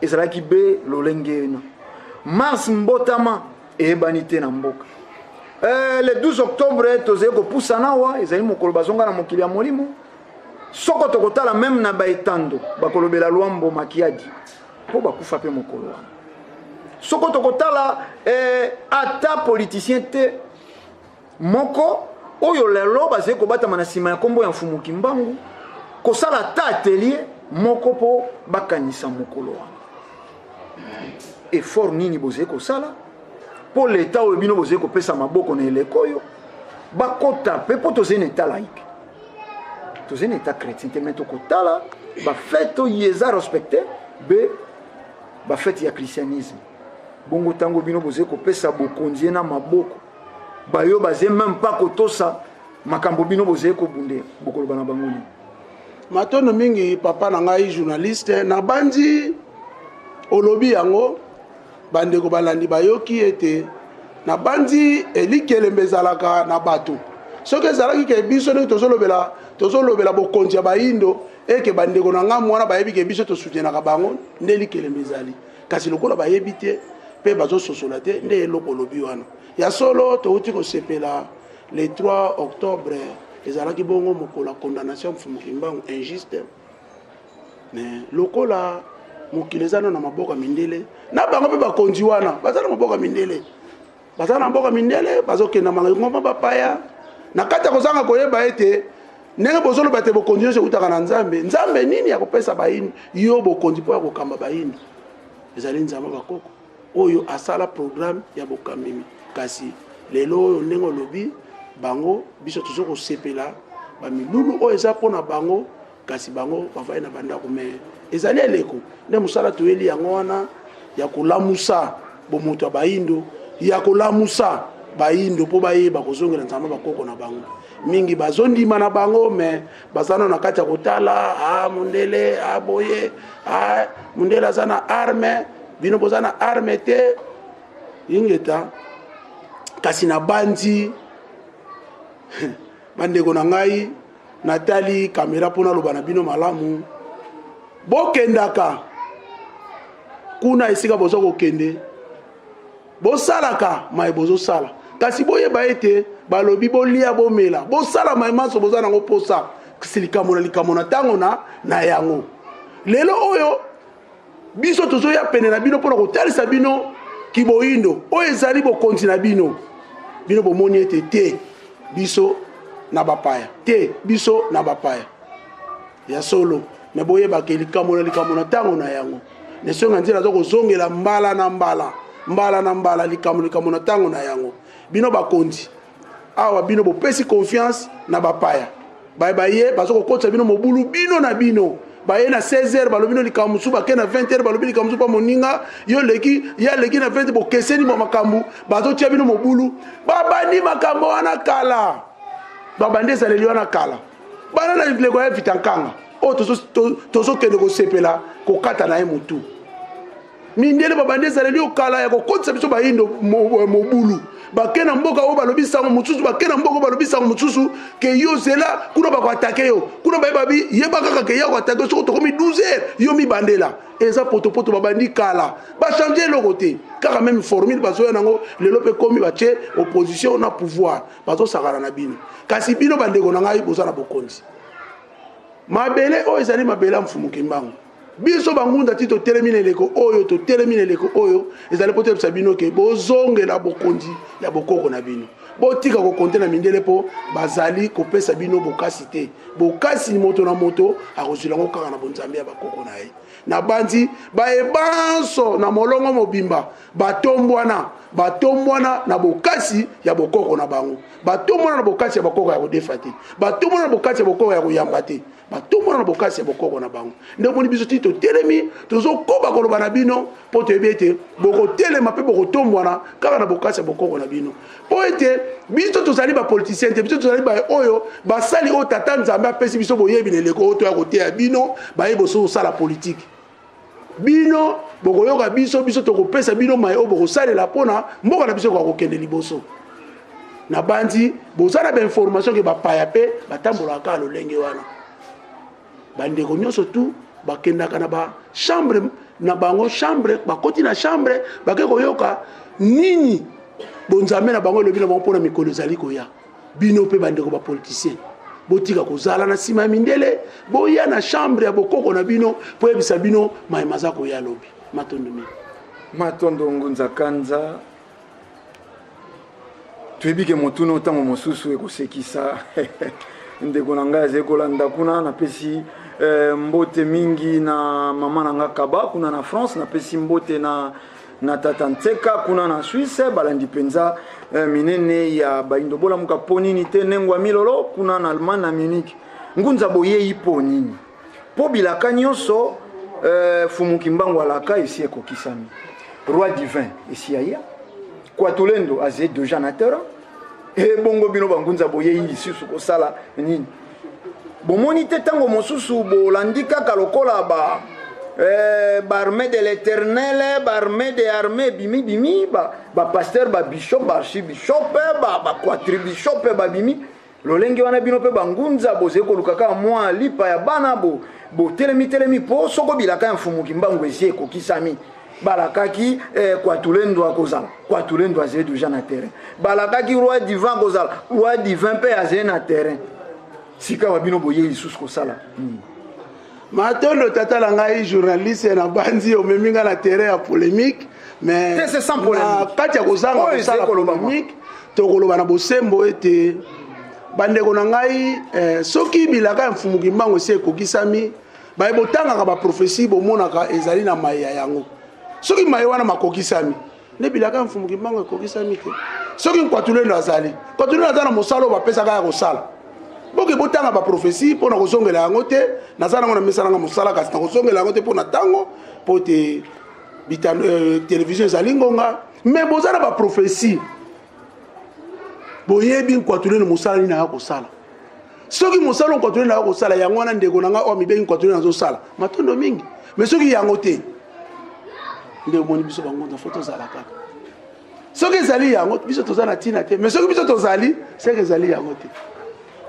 ezalaki be lolenge ena. Mars mbotama eyebani te na mboka. Le 12 octobre tozali kopusana awa, ezali mokolo bazonga na mokili ya molimo. Soko tokotala meme na baetando bakolobela Lwambo Makiadi mpo bakufa mpe mokolo wana. Soko tokotala ata politicien te moko oyo lelo bazali kobatama na nsima ya nkombo ya Mfumu Kimbangu kosala ata atelier moko mpo bakanisa mokolo wana. Effort nini bozali kosala mpo leta oyo bino bozali kopesa maboko na eleko oyo bakota mpe, mpo tozali na etat laïque, tozali na etat chrétien te, mais tokotala bafete oyo eza respecte. B ba fete ya christianisme. Bongo tango bino bozali kopesa bokonzi ye na maboko bayo baze meme pas kotosa makambo bino bozali kobundela, bokoloba na bango nini? Matondo mingi papa na ngai journaliste, nabanzi olobi yango bandeko balandi bayoki ete nabanzi elikelembe ezalaka na bato. Soki ezalaki ke biso ndenge tozolobela tozolobela bokonzi ya bayindo eke bandeko na ngambo wana bayebi ke biso tosutenaka bango nde likelembe ezali, kasi lokola bayebi te mpe bazososola te nde eloko olobi wana ya solo. Touti kosepela le 3 octobre, ezalaki bongo mokolo ya condamnation Mfumu Kimbangu injuste. Mais lokola mokili eza na maboko ya mindele, na bango mpe bakonzi wana baza na maboko ya mindele, baza na mboka mindele, bazokenda mangomba bapaya na kati ya kozanga koyeba ete ndenge bozoloba te bokonzi nyonso eutaka na Nzambe. Nzambe nini ya kopesa bayini yo bokonzi mpo ya kokamba bayini? Ezali Nzambe bakoko oyo asala programme ya bokambimi. Kasi lelo oyo ndenge olobi bango, biso tozo kosepela bamilulu oyo eza mpo na bango, kasi bango bavandi na bandako. Me ezali eleko nde mosala toyeli yango wana ya kolamusa bomoto ya bayindo, ya kolamusa bayindo mpo bayeba kozongela Nzambe bakoko na bango. Mingi bazondima na bango, me baza na kati ya kotala a mondele a boye a mondele aza na arme, bino boza na arme te, ingeta. Kasi nabanzi bandeko na ngai, natali kamera mpo naloba na bino malamu, bokendaka kuna esika boza kokende, bosalaka mai bozosala, kasi boyeba ete balobi bolia bomela bosala mai manso boza nango mposa, kasi likambo na likambo na ntango na yango. Lelo oyo biso tozoya pene na bino mpona kotalisa bino kiboyindo oyo ezali bokonzi na bino. Bino bomoni ete te biso na bapaya te, biso na bapaya ya solo, me boyebaka likambo na likambo na ntango na yango. Nesonga nzela aza kozongela mbala na mbala, mbala na mbala, likambo likambo na ntango na yango. Bino bakonzi awa, bino bopesi confiance na bapaya, baye baye baza kokotisa bino mobulu, bino na bino baye na 16h balobi no likambo mosusu, bake na 20h balobi likambo mosusu, mpa moninga yo leki ye aleki na 20, bokeseni mwa makambo, bazotia bino mobulu. Babandi makambo wana kala, babandi ezaleli wana kala, bana na bileko ya Vitankanga oyo tozokende kosepela kokata na ye motu. Mindele babandi ezaleli oyo kala ya kokotisa biso bayindo mobulu. Bake na mboka oyo balobi sango mosusu, bake na mboka oyo balobi sango mosusu, ke yo zela kuna bakoatake yo kuna, baye babi yeba kaka ke ya koatake soko tokomi 12 heures yo mibandela. Eza potopoto babandi kala, bachange eloko te, kaka meme formule bazoya nango lelo mpe komi batie opposition na pouvoir, bazosakana na bino. Kasi bino bandeko na ngai boza na bokonzi, mabele oyo ezali mabele ya Mfumu Kimbangu. Biso bangunda ti totelemi na eleko oyo, totelemi na eleko oyo ezali mpo toyebisa bino ke bozongela bokonzi ya bokoko na bino, botika kokonte na mindele mpo bazali kopesa bino bokasi te. Bokasi moto na moto akozwila yango kaka na bonzambe ya bakoko na ye. Nabanzi baye banso na molongo mobimba batombwana, batombwana na bokasi ya bokoko na bango, batombwana na bokasi ya bokoko ya kodefa te, batombwana na bokasi ya bokoko ya koyamba te, batombwana na bokasi ya bokoko na bango. Nde omoni biso ti totelemi, tozokoba koloba na bino mpo toyebi ete bokotelema mpe bokotombwana kaka na bokasi ya bokoko na bino, mpo ete biso tozali bapolitisien te, biso tozali baye oyo basali oyo Tata Nzambe apesi biso boyebi na eleko oyo toya koteya bino baye boso kosala politike. Bino bokoyoka biso, biso tokopesa bino maye oyo bokosalela mpona mboka na biso ekoka kokende liboso. Nabanzi boza na bainformation ke bapaya mpe batambolaka kaka lolenge wana. Bandeko nyonso tu bakendaka na bachambre na bango, chambre bakoti na chambre bake koyoka nini bonzambe na bango elobi na bango mpona mikolo ezali koya. Bino mpe bandeko bapoliticien, botika kozala na nsima ya mindele, boya na chambre ya bokoko na bino mpo yebisa bino maye maza koya lobi. Matondo mingi. Matondo Ngunza Kanza. Toyebi ke motuna ntango mosusu ekosekisa ndeko na ngai azali kolanda kuna. Napesi mbote mingi na mama na nga Kaba kuna na France, napesi mbote na tata Nteka kuna na Suisse, balandi mpenza minene ya bayindo bolamuka mpo nini te nengwa milolo kuna na Allemagne na Munich. Ngunza boyei mpo nini? Mpo bilaka nyonso Fumu Kimbangu alaka esi ekokisami. Roi divin esi aya. Kwatulendo aze deja na terrain. Ebongo bino bangunza boyei lisusu kosala nini? Bomoni te ntango mosusu bolandi kaka lokola ba baarmée de l'éternel, baarmée de armée bimi bimi, ba pasteur, ba bishop, ba archibishop, ba quadribishop babimi lolenge wana. Bino mpe bangunza bozali koluka kaka mwa lipa ya bana, botelemi telemi mpo soko bilaka ya Mfumu Kimbangu esi ekokisami. Balakaki Kwatulendo akozala, Kwatulendo azali deja na terrain. Balakaki roi divin akozala, roi divin mpe azali na terrain. Sika wa bino boyei lisusu kosala nini? Matondo, tata na ngai journaliste. Na banzi omemi ngai na terrain ya polémique, mais Te, c'est sans polémique. na kati ya kozanga Oyo kosala ezali koloba. polémique, tokoloba na bosembo ete bandeko na ngai, soki bilaka ya Mfumu Kimbangu esi ekokisami, baye botangaka baprophétie bomonaka ezali na mai ya yango. Soki mai wana makokisami, nde bilaka ya Mfumu Kimbangu ekokisami te. Soki Nkwatulendo azali, Nkwatulendo aza na mosala oyo bapesaka ya kosala. Boke botanga baprophétie mpo na kozongela yango te. Naza nango na mesa nanga mosala, kasi na kozongela yango te mpo na ntango, mpo te télévision ezali ngonga. Mais boza na baprophétie, boyebi Nkwatulendo mosala nini aya kosala. Soki mosala oyo Nkwatulendo aya kosala yango wana, ndeko na ngai oyo mibengi Nkwatulendo azosala, matondo mingi. Mais soki yango te, nde omoni biso bangonza fo tozala kaka. Soki ezali yango, biso toza na ntina te. Mais soki biso tozali, seke ezali yango te.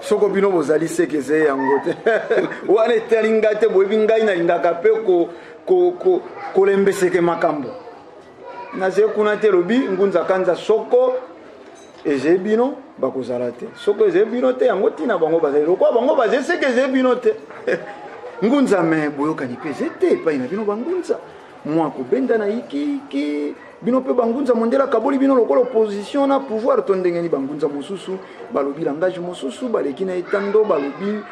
Soko bino bozali, seke ezali yango te. Wana etali ngai te. Boyebi ngai nalingaka mpe kolembeseke makambo. Nazali kuna te. Elobi Ngunza Kanza, soko ezali bino bakozala te, soko ezali bino te, yango ntina bango bazali lokola bango bazali, seke ezali bino te. Ngunza, me boyokani mpe eze te epai na bino bangunza. Mwa kobenda na yikiyiki, bino mpe bangunza, mondele akaboli bino lokola opposition na pouvoir to ndenge nini? Bangunza mosusu balobi langage mosusu, baleki na etando, balobi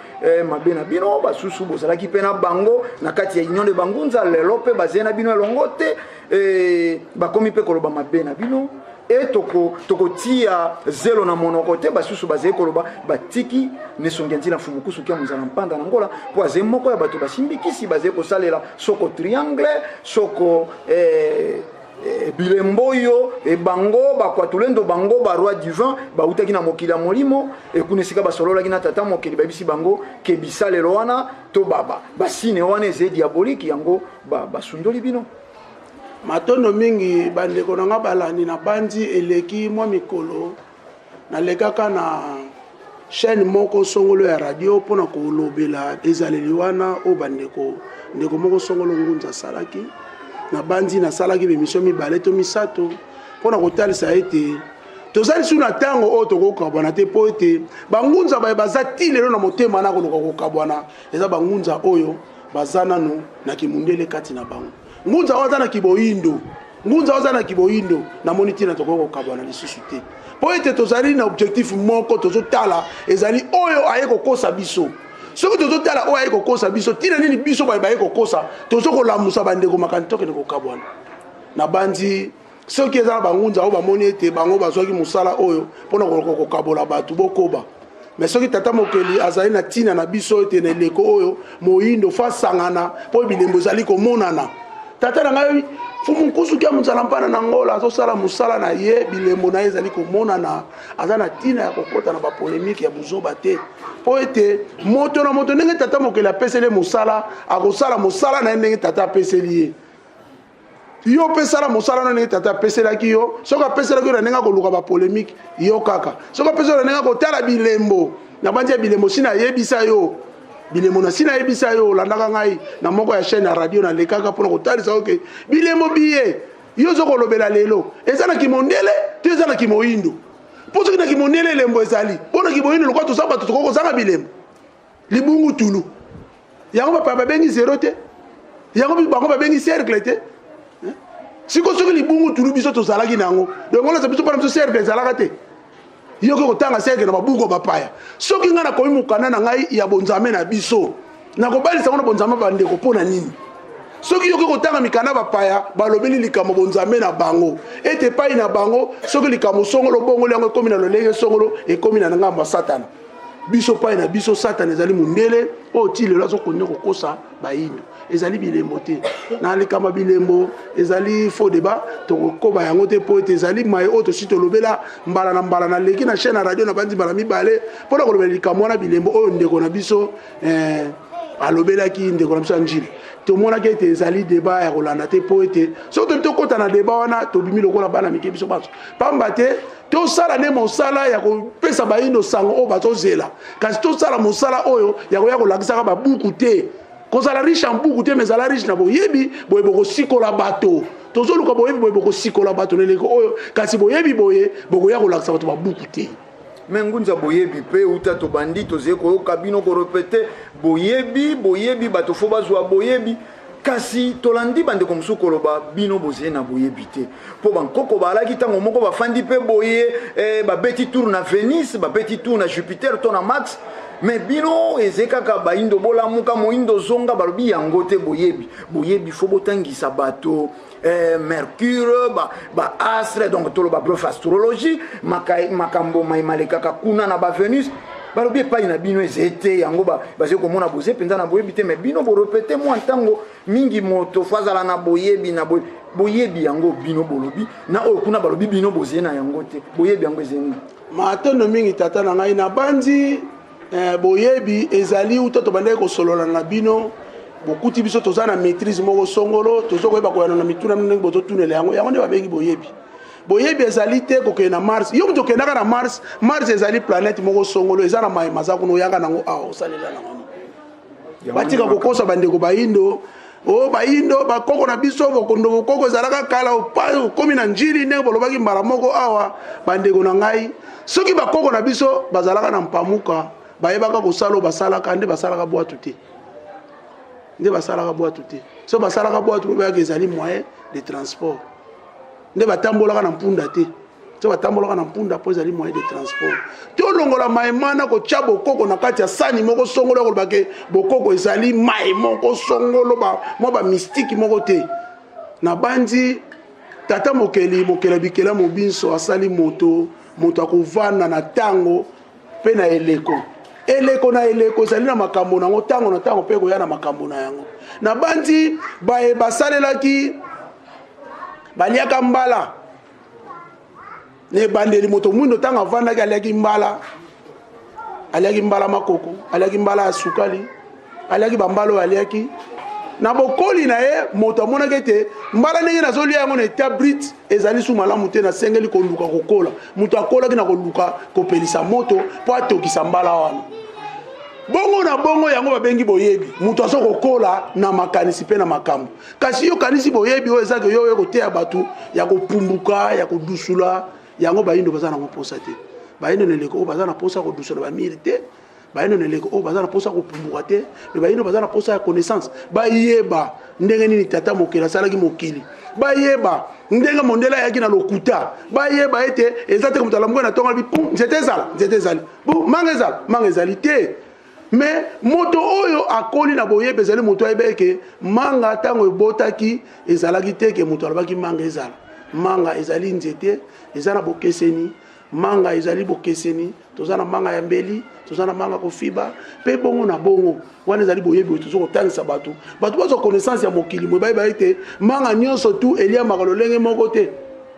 mabe na bino. Basusu bozalaki mpe na bango na kati ya union de bangunza, lelo mpe bazali na bino elongo te, bakomi mpe koloba mabe na bino. E tokotia zelo na monoko te. Basusu bazali koloba batiki nesongi ya nzila Mfumu Kusuki ya Mozala Mpanda na Ngola, mpo azali moko ya bato basimbi kisi, bazali kosalela soko triangle, soko bilembo oyo bango bakwatulendo, bango baroi divin bautaki na mokili ya molimo ekuna esika basololaki na tata mokili, bayebisi bango ke bisalelo wana to basine wana ezali diabolike, yango basundoli bino. Matondo mingi, bandeko na nga balandi. Na bandi eleki mwa mikolo, nalekaka na chaîne moko songolo ya radio mpona kolobela ezaleli wana oyo bandeko, ndeko moko songolo ngunza asalaki. Na bandi nasalaki baémission mibale to misato mpona kotalisa ete toza lisusu na ntango oyo tokokabwana te, mpo ete bangunza baye baza ti lelo na motema na koluka kokabwana eza bangunza oyo baza nanu na kimundele kati na bango. Ngunza oyo aza na kiboyindo, ngunza oyo aza na kiboyindo, namoni ntina tokoki kokabwana lisusu te, mpo ete tozali na objectif moko tozotala, ezali oyo aye kokosa biso. Soki tozotala oyo aye kokosa biso, ntina nini biso baye baye kokosa tozo kolamusa bandeko makani tokende kokabwana? Na bandi soki eza na bangunza oyo bamoni ete bango bazwaki mosala oyo mpona koluka kokabola bato, bokoba. Mais soki tata mokeli azali na ntina na biso ete na eleko oyo moyindo fo asangana, mpo bilembo ezali komonana, tata na ngai Mfumu Nkusuki ya Mozala Mpana na Ngola azosala mosala na ye, bilembo na ye ezali komonana, aza na ntina ya kokɔta na bapolémique ya buzoba te, mpo ete moto na moto, ndenge tata mokeli apeseli ye mosala, akosala mosala na ye ndenge tata apeseli ye. Yo mpe sala mosala na ndenge tata apeselaki yo. Soki apeselaki yo na ndenge akoluka bapolémique, yo kaka. Soki apeseli yo na ndenge akotala bilembo, na bandi ya bilembo si nayebisa yo bilembo na si nayebisa yo, olandaka ngai na moko ya chaîne ya radio, nalekaka mpona kotalisa yo ke bilembo biye yo oza kolobela lelo eza na kimondele to eza na kimoyindo. Mpo soki na kimondele elembo ezali, mpo na kimoyindo lokola toza bato, tokoki kozanga bilembo. Libungu tulu yango bapaya babengi zero te, yango bango babengi cercle te. Siko soki libungu tulu biso tozalaki na yango, donc olasa biso, mpona biso cercle ezalaka te. Yoki kotanga cercle na babuku ya bapaya. Soki ngai nakomi mokanda na ngai ya bonzambe na biso, nakobalisa ngo na bonzambe bandeko. Mpo na nini? Soki yoki kotanga mikanda bapaya balobeli likambo bonzambe na bango, ete epai na bango soki likambo songolo bongoli yango ekomi na lolenge songolo, ekomi na ngambo ya Satana. Biso pai na biso Satana ezali mundele oyo ti lelo azokonde kokosa bayindo. Ezali bilembo te. Na likambo ya bilembo ezali faux débat, tokokoba yango te mpo ete ezali maye oyo tosi tolobela mbala na mbala. Naleki na chaîne ya radio na bandi mbala mibale mpo na kolobela likambo wana bilembo oyo ndeko na biso eh, alobelaki ndeko na biso ya Njili. Tomonaki ete ezali débat ya kolanda te mpo ete soki tobi tokɔta na débat wana tobimi lokola bana mike biso banso, pamba te tosala nde mosala ya kopesa bayindo sango oyo bazozela, kasi tosala mosala oyo ya koya kolakisaka babuku te. Kozala riche en buku te, mais ezala riche na boyebi boye bokosikola bato. Tozoluka boyebi boye bokosikola bato na eleko oyo, kasi boyebi boye bokoya kolakisa bato babuku te. Me ngunza boyebi mpe uta tobandi tozali koyoka bino korepete boyebi, boyebi, bato fo bazwa boyebi. Kasi tolandi bandeko mosusu koloba bino bozali na boyebi te, mpo bankoko baalaki ntango moko bafandi mpe boye babeti tour na Venus, babeti tour na Jupiter to na Max, me bino ezali kaka bayindo bolamuka, moyindo zonga. Balobi yango te boyebi. Boyebi fo botangisa bato Mercure, ba astre, donc toloba bref astrologie, makambo malekaka kuna na ba Venus. Balobi epai na bino ezali te yango, bazali komona boze mpenza na boyebi te. Me bino borepete mwa ntango mingi moto fo azala na boyebi, na boyebi yango bino bolobi na oyo kuna balobi bino bozali na yango te. Boyebi yango ezali nini? Matondo mingi tata na ngai. Nabandi boyebi ezali uta tobandaki kosolola na bino, bokuti biso toza na maîtrise moko songolo, tozokoyeba koyana na mituna ndenge bozotunela yango. Yango nde babengi boyebi. Boyebi ezali te kokende na Mars. Yo moto okendaka na Mars, Mars ezali planète moko songolo, eza na mayema aza kuna, oyaka nango awa osalela nango. Batika kokosa bandeko bayindo. O bayindo, bakoko na biso, bokondo bokoko ezalaka kala, okomi na Njili ndenge bolobaki mbala moko awa. Bandeko na ngai, soki bakoko na biso bazalaka na mpamuka, bayebaka kosala oyo basalaka, nde basalaka bwatu te, nde basalaka bwatu te. So basalaka bwatu po bayaka ezali moyen de transport, nde batambolaka na mpunda te. So batambolaka na mpunda mpo ezali moyen de transport. Tolongola maemana kotya bokoko na kati ya sani moko songolo ya koloba ke bokoko ezali mai moko songolo, mwa bamystike moko te. Nabandi tata mokeli, mokela bikela mobinso, asali moto, moto akovanda na ntango mpe na eleko. Eleko na eleko ezali na makambo na yango, ntango na ntango mpe koya na makambo na yango. Nabandi baye basalelaki baliaka mbala na ebandeli. Moto mwindo ntango avandaki aliaki mbala, aliaki mbala makoko, aliaki mbala ya sukali, aliaki bambala oyo aliaki. Na bokoli na ye, moto amonaki ete mbala ndenge nazolia yango na etat brut ezali su malamu te, nasengeli koluka kokola. Moto akolaki na koluka kopelisa moto mpo atokisa mbala wana. Bongo na bongo, yango babengi boyebi. Moto aza kokola na makanisi mpe na makambo. Kasi yo kanisi boyebi oyo ezaki yo oyo koteya bato ya kopumbuka, ya kodusula yango, bayindo baza nango mposa te. Bayindo na eleko oyo baza na mposa ya kodusula bamire te, bayindo na eleko oyo baza na mposa ya kopumbuka te, me bayindo baza na mposa ya connaissance. Bayeba ndenge nini tata mokeli asalaki mokili, bayeba ndenge mondele ayaki na lokuta, bayeba ete eza te moto alamuki na ntongo alobi pu nzete ezala, nzete ezali, bu manga ezala, manga ezali te. Me moto oyo akoli na boyebi ezali moto ayeba eke manga ntango ebotaki ezalaki te ke moto alobaki manga ezala. Manga ezali nzete, eza na bokeseni. Manga ezali bokeseni, toza na manga ya mbeli, toza na manga kofiba mpe bongo na bongo. Wana ezali boyebi oyo toza kotangisa bato, bato bazwa connaissance ya mokili moye, bayeba ete manga nyonso tu eliamaka lolenge moko te.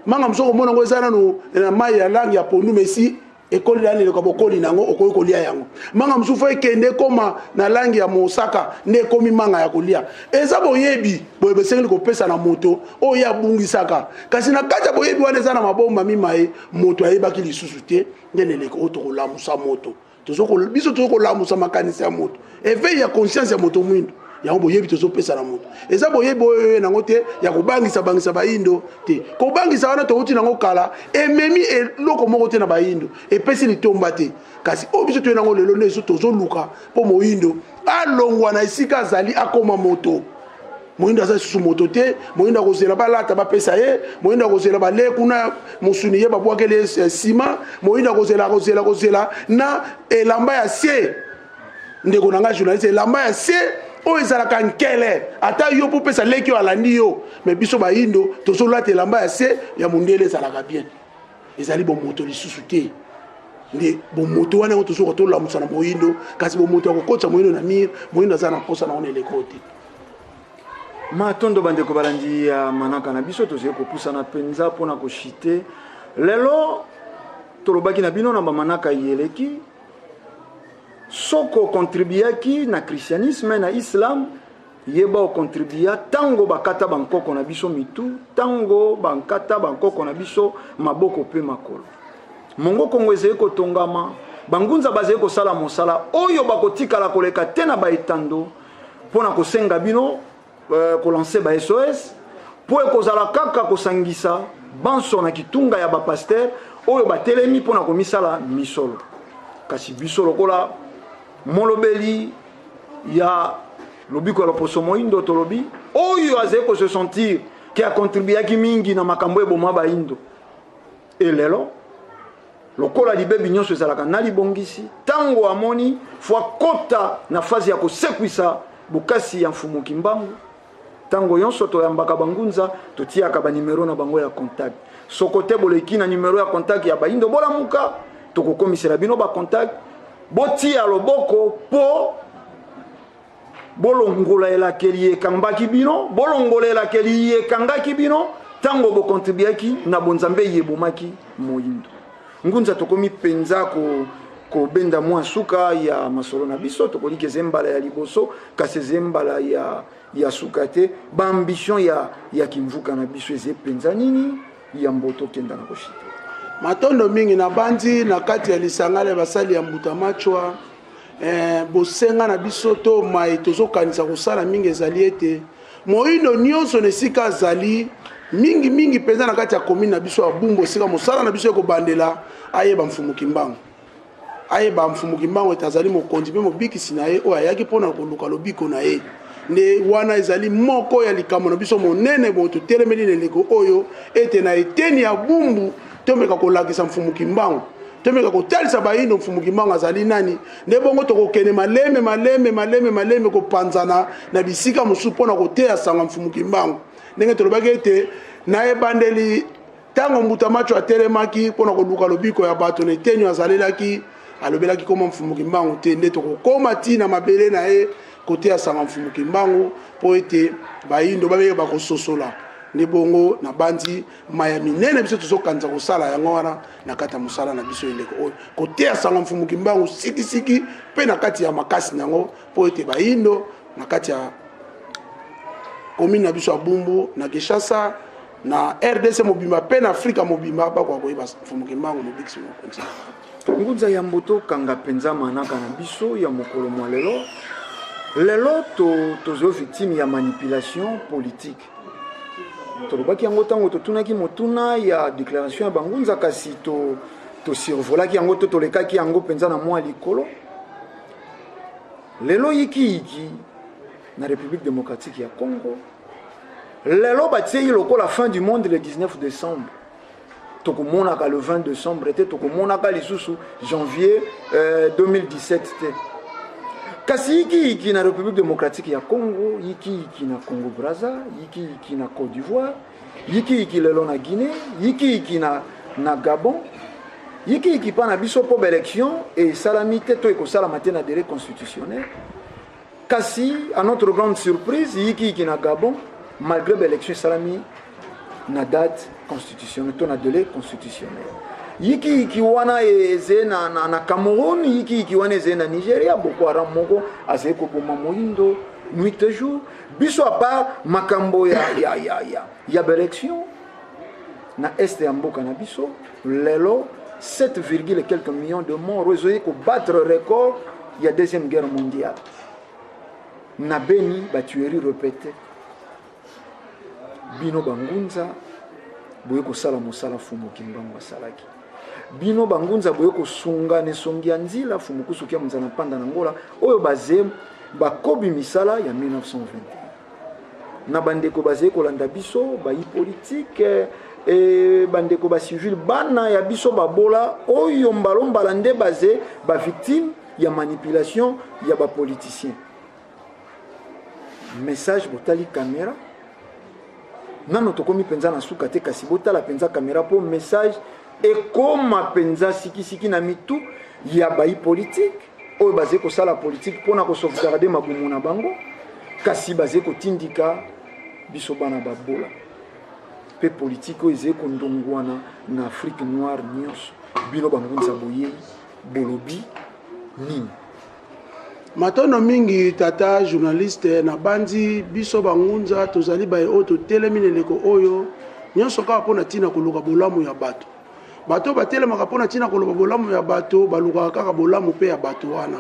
Manga mosusu okomona yango eza nanu na mai ya langi ya pondu, mesi ekoli na eleko bokoli na yango okoki kolia yango. Manga mosusu fo ekende ekoma na langi ya mosaka nde ekomi manga ya kolia. Eza boyebi boye besengeli kopesa na moto oyo ye abungisaka. Kasi na kati ya boyebi wana eza na mabombami maye moto ayebaki lisusu te. Nde na eleko oyo tokolamusa moto, biso tozo kolamusa makanisi ya moto, éveil ya conscience ya moto mwindo. Yango boyebi tozopesa na moto eza boyebi oyo oyo nango te ya kobangisa bangisa bayindo te. Kobangisa wana touti nango kala, ememi eloko moko te na bayindo, epesi litomba te. Kasi oyo biso toye nango lelo nde tozoluka mpo moyindo alongwa na esika azali, akoma moto. Moyindo aza lisusu moto te. Moyindo akozela balata bapesa ye, moyindo akozela bale kuna mosuni ye babwakeli ye nsima, moyindo akozela, akozela, kozela na elamba ya se. Ndeko na ngai journaliste, elamba ya se oyo ezalaka nkele, ata yo mpo opesa leki oyo alandi yo. Me biso bayindo tozolata elamba ya se ya mondele, ezalaka bien, ezali bomoto lisusu te. Nde bomoto wana yango tozoka tolamusa na moyindo, kasi bomoto ya kokotisa moyindo na mire, moyindo aza na mposa na wana eleko te. Matondo bandeko balandi ya manaka na biso, tozali kopusana mpenza mpo na koshite lelo. Tolobaki na bino na bamanaka eleki, soko okontribiaki na christianisme na islam, yeba okontribia ntango bakata bankoko na biso mitu, ntango bankata bankoko na biso maboko mpe makolo. Mongo Kongo ezali kotongama, bangunza bazali kosala mosala oyo bakotikala koleka te na baetando mpo na kosenga bino kolanse ba SOS, mpo ekozala kaka kosangisa banso na kitunga ya bapaster oyo batelemi mpo na komisala misolo. Kasi biso lokola molobeli ya lobiko ya loposo moindo, tolobi oyo azali kose sentir ke akontribuaki mingi na makambo eboma baindo, e lelo lokola libebi nyonso ezalaka na libongisi, ntango amoni fo akota na faze ya kosekwisa bokasi ya Mfumu Kimbangu. Ntango nyonso toyambaka bangunza, totiaka banimero na bango ya contact. Soko te boleki na nimero ya contact ya Bayindo Bolamuka, tokokomisela bino bacontact. Botia loboko mpo bolongola elakeli ekambaki bino, bolongola elakeli ekangaki bino ntango bokontribiaki na bonzambe ebomaki moyindo. Ngunza, tokomi mpenza kobenda mwa suka ya masolo na biso. Tokoliki eze mbala ya liboso, kasi eze mbala ya suka te. Baambition ya kimvuka na biso eze mpenza nini yambo tokenda na koshita? Matondo mingi. Na bandi na kati ya lisanga ya basali ya Mbuta Machwa, bosenga na biso to mai tozokanisa kosala mingi ezali ete moyindo nyonso na esika azali, mingimingi mpenza na kati ya commune na biso ya Bumbu, esika mosala na biso ekobandela, ayeba Mfumu Kimbangu, ayeba Mfumu Kimbangu ete azali mokonzi mpe mobikisi na ye oyo ayaki mpona koluka lobiko na ye. Nde wana ezali moko ya likambo na biso monene boye totelemeli na eleko oyo, ete na eteni ya Bumbu tomeka kolakisa Mfumu Kimbangu, tomeka kotalisa bayindo Mfumu Kimbangu azali nani. Nde bongo tokokende maleme maleme maleme maleme kopanzana na bisika mosusu mpona koteya sango Mfumu Kimbangu. Ndenge tolobaki ete na ebandeli, ntango Mbuta Macho atelemaki mpona koluka lobiko ya bato na eteni azalelaki, alobelaki koma Mfumu Kimbangu te. Nde tokokoma ti na mabele na ye koteya sango Mfumu Kimbangu mpo ete bayindo babeyeba bakososola. Nde bongo na bandi maya minene biso tozokanisa kosala yango wana na kati ya mosala na biso eleko oyo, koteya sango Mfumu Kimbangu sikisiki mpe na kati ya makasi na yango, mpo ete bayindo na kati ya commune na biso ya Bumbu, na Kinshasa, na RDC mobimba mpe na Afrika mobimba bakoka koyeba Mfumu Kimbangu mobikisi mokonzi. Ngunza, yambo tokanga mpenza manaka na biso ya mokolo mwa lelo, lelo tozwa victime ya manipulation politique. Tolobaki yango ntango totunaki motuna ya déclaration ya bangunza, kasi tosurvolaki yango to tolekaki yango mpenza na mwa likolo. Lelo yikiyiki na République démocratique ya Congo, lelo batiei lokola fin du monde le 19 décembre. Tokomonaka le 20 décembre te, tokomonaka lisusu janvier 2017 te. Kasi yikiyiki na République démocratique ya Congo, yikiyiki na Congo Braza, yikiyiki na Côte d'Ivoire, yikiyiki lelo na Guinée, yikiyiki na Gabon, yikiyiki mpa na biso mpo baélection esalami te to ekosalama te na délai constitutionnel. Kasi à notre grande surprise, yikiyiki na Gabon, malgré baélection esalami na date constitutionnelle to na délai constitutionnel. Yikiyiki wana ezali na Cameroun, yikiyiki wana ezali na Nigeria. Boko Haram moko azali koboma moyindo nuit et jour. Biso, à part makambo ya baélection na est ya mboka na biso, lelo 7, et quelques millions de morts oyo ezoyi kobattre record ya Deuxième Guerre mondiale. Na Beni, batuerie répété. Bino bangunza boye kosala mosala Fumu Kimbangu asalaki. Bino bangunza boye kosunga na esongi ya nzila Fumu Kusuki ya Monzana Mpanda na Ngola oyo baze bakobi misala ya 1921. Na bandeko bazali kolanda biso, bayi politike e bandeko bacivile, bana ya biso babola oyo mbala nde baze bavictime ya manipulation ya bapoliticien, message: botali kamera nano, tokomi mpenza na suka te, kasi botala mpenza kamera mpo message Ekoma mpenza sikisiki na mitu ya bayi politike oyo bazali kosala politike mpo na kosauvegarde mabumu na bango, kasi bazali kotindika biso bana babola mpe politike oyo ezali kondongwana na Afrique noire nyonso. Bino bangunza boyei bolobi nini? Matondo mingi tata journaliste, nabanzi biso bangunza tozali baye oyo totelemi na eleko oyo nyonso kaka mpo na ntina koluka bolamu ya bato. Bato oyo batelemaka mpo na ntina koloba bolamu ya bato balukaka kaka bolamu mpe ya bato wana.